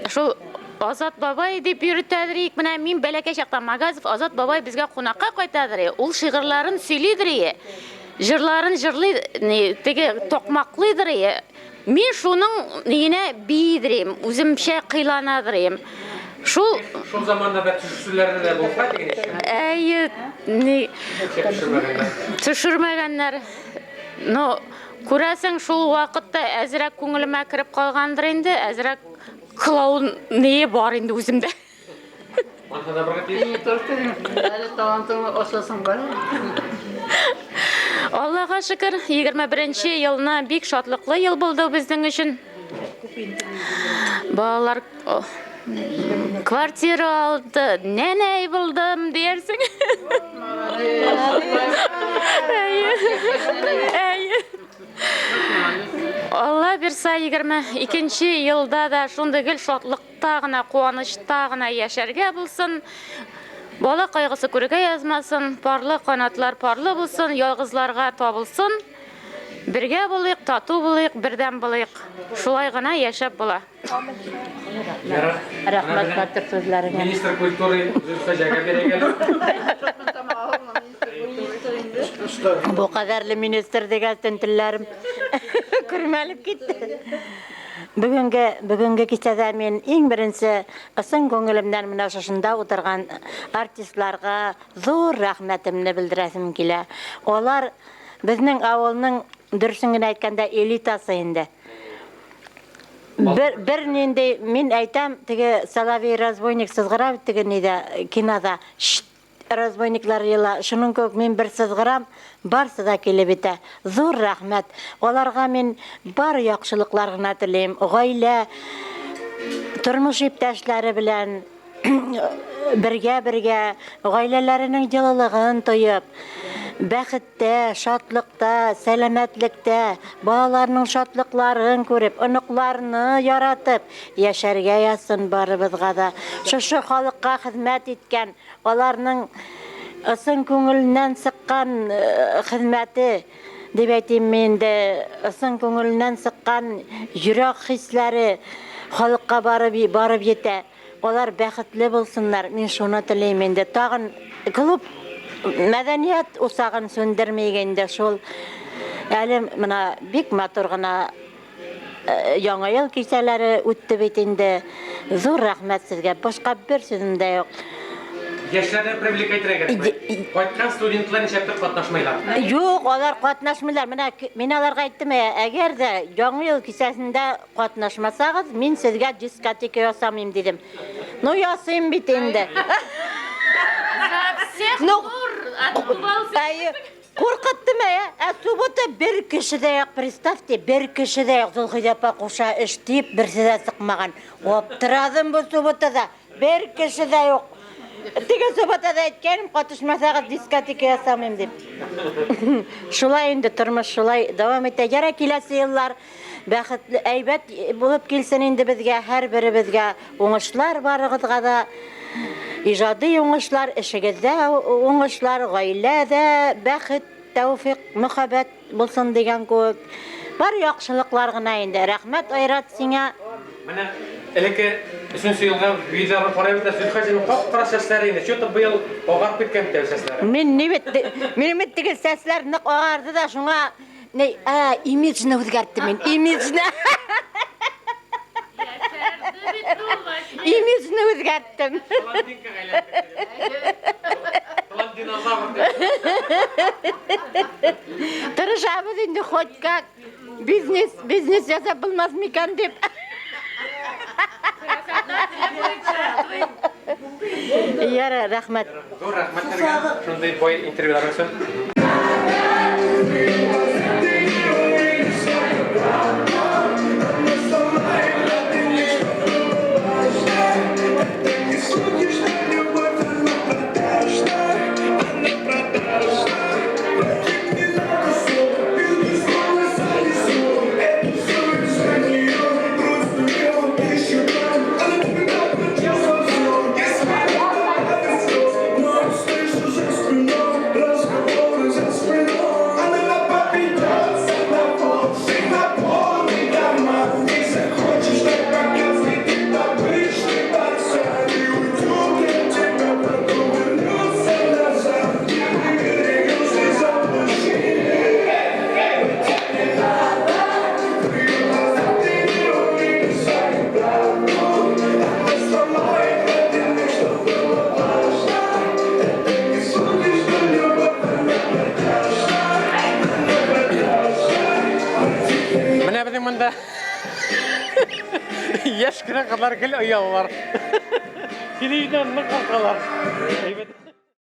шул Азат бабай дип йөртәдер ик. Менә мин бәләкәй чакта Магазов Азат бабай безгә кунакка кайтадыр. Ул шигырьләрен сөйлидер, җырларын җырлый, теге токмаклыйдыр. Мин шуның ниенә биидер, үземчә кыйланадыр. Шул Шул заманда да төшерүләре дә булса дигән ишек. Әйе, ни Төшермәгәннәр. Төшермәгәннәр. Но күрәсең, шул вакытта әзрәк күңелемә кереп калгандыр инде, әзрәк клоун ние бар инде үземдә. Не только әле талантыңны ачасың бар. Аллага шөкер, 21 елны бик шатлыклы ел булды безнең өчен. Балалар квартира алды, нәнәй булдым диярсең. Әйе. Алла бирса, 22 елда да шундый гел шатлыкта гына, куанычта гына яшәргә булсын. Бала кайгысы күрергә язмасын, парлы канатлар парлы булсын, ялгызларга табылсын. Бергә булыйк, тату булыйк, бердәм булыйк. Шулай гына яшәп була. Рәхмәт матур сүзләреңә. Министр культуры Зөлфәҗәгә бирәк әле. Бу кадәрле министр дигән телләрем күрмәлеп китте. Бүгенге кичәдә мин иң беренче ысын күңелемнән менә шушында утырган артистларга зур рәхмәтемне белдерәсем килә. Алар безнең авылның, дөресен генә әйткәндә, элитасы инде. Бер нинди, мин әйтәм, теге Соловей разбойник сызгыра бит теге нидә, кинода. Шт, разбойниклар ела. Шуның кебек мин бер сызгырам, барсы да килеп итә. Зур рәхмәт. Аларга мин бар яхшылыклар гына телим. Гаилә, тормыш иптәшләре белән бергә-бергә гаиләләренең җылылыгын тоеп, бәхеттә, шатлыкта, сәламәтлектә, балаларның шатлыкларын күреп, оныкларны яратып яшәргә язсын барыбызга да. Шушы халыкка хезмәт иткән, аларның ысын күңеленнән сыккан хезмәте дип әйтим инде, ысын күңеленнән сыккан йөрәк хисләре халыкка барып җитә. Алар бәхетле булсыннар, мин шуны телим инде. Тагын клуб мәдәният усагын сүндермик инде шул. Әле менә бик матур гына Яңа ел кичәләре үтте бит инде. Зур рәхмәт сезгә. Башка бер сүзем дә юк. Яшьләрне привлекать итәргә. Кайткан студентлар ничектер катнашмыйлар. Юк, алар катнашмыйлар. Менә мин аларга әйттем, әгәр дә Яңа ел кичәсендә катнашмасагыз, мин сезгә дискотека ясамыйм дидем. Ну, ясыйм бит инде. За всех Ну, бур отдувался. Әйе, куркыттым, ә суббота бер кеше дә юк, представьте, бер кеше дә юк. Зулхидә апа куша эш дип, берсе дә сыкмаган. Аптырадым бу субботада. Бер кеше дә юк. Теге субботада әйткәнем, катышмасагыз дискотека ясамыйм дип. Шулай инде тормыш шулай дәвам итә. Яра киләсе еллар бәхетле, әйбәт булып килсен инде безгә, һәр беребезгә уңышлар барыгызга да. Ижади уңышлар, эшегездә уңышлар, гаиләдә бәхет, тәүфик, мөхәббәт булсын дигән кебек. Бар яхшылыклар гына инде. Рәхмәт, Айрат, сиңа. Менә элекке өченче елга видеоларны карыйбыз да, Зөлхәҗәнең кап-кара чәчләре инде. Что-то быел агарып киткән бит чәчләре. Мин ни бит, минем бит теге чәчләр нык агарды да, шуңа ни, имиджны үзгәрттем мин, имиджны. Имиджны үзгәрттем. Тырышабыз инде хоть как. Бизнес ясап булмас микән дип. Ярар, рәхмәт. Ҙур рәхмәт һеҙгә шундай бай интервьюлар өсөн. Менә беҙҙең бында йәш кенә ҡыҙҙар гел оялалар. Телевидениенан ныҡ ҡурҡалар. Әйбәт.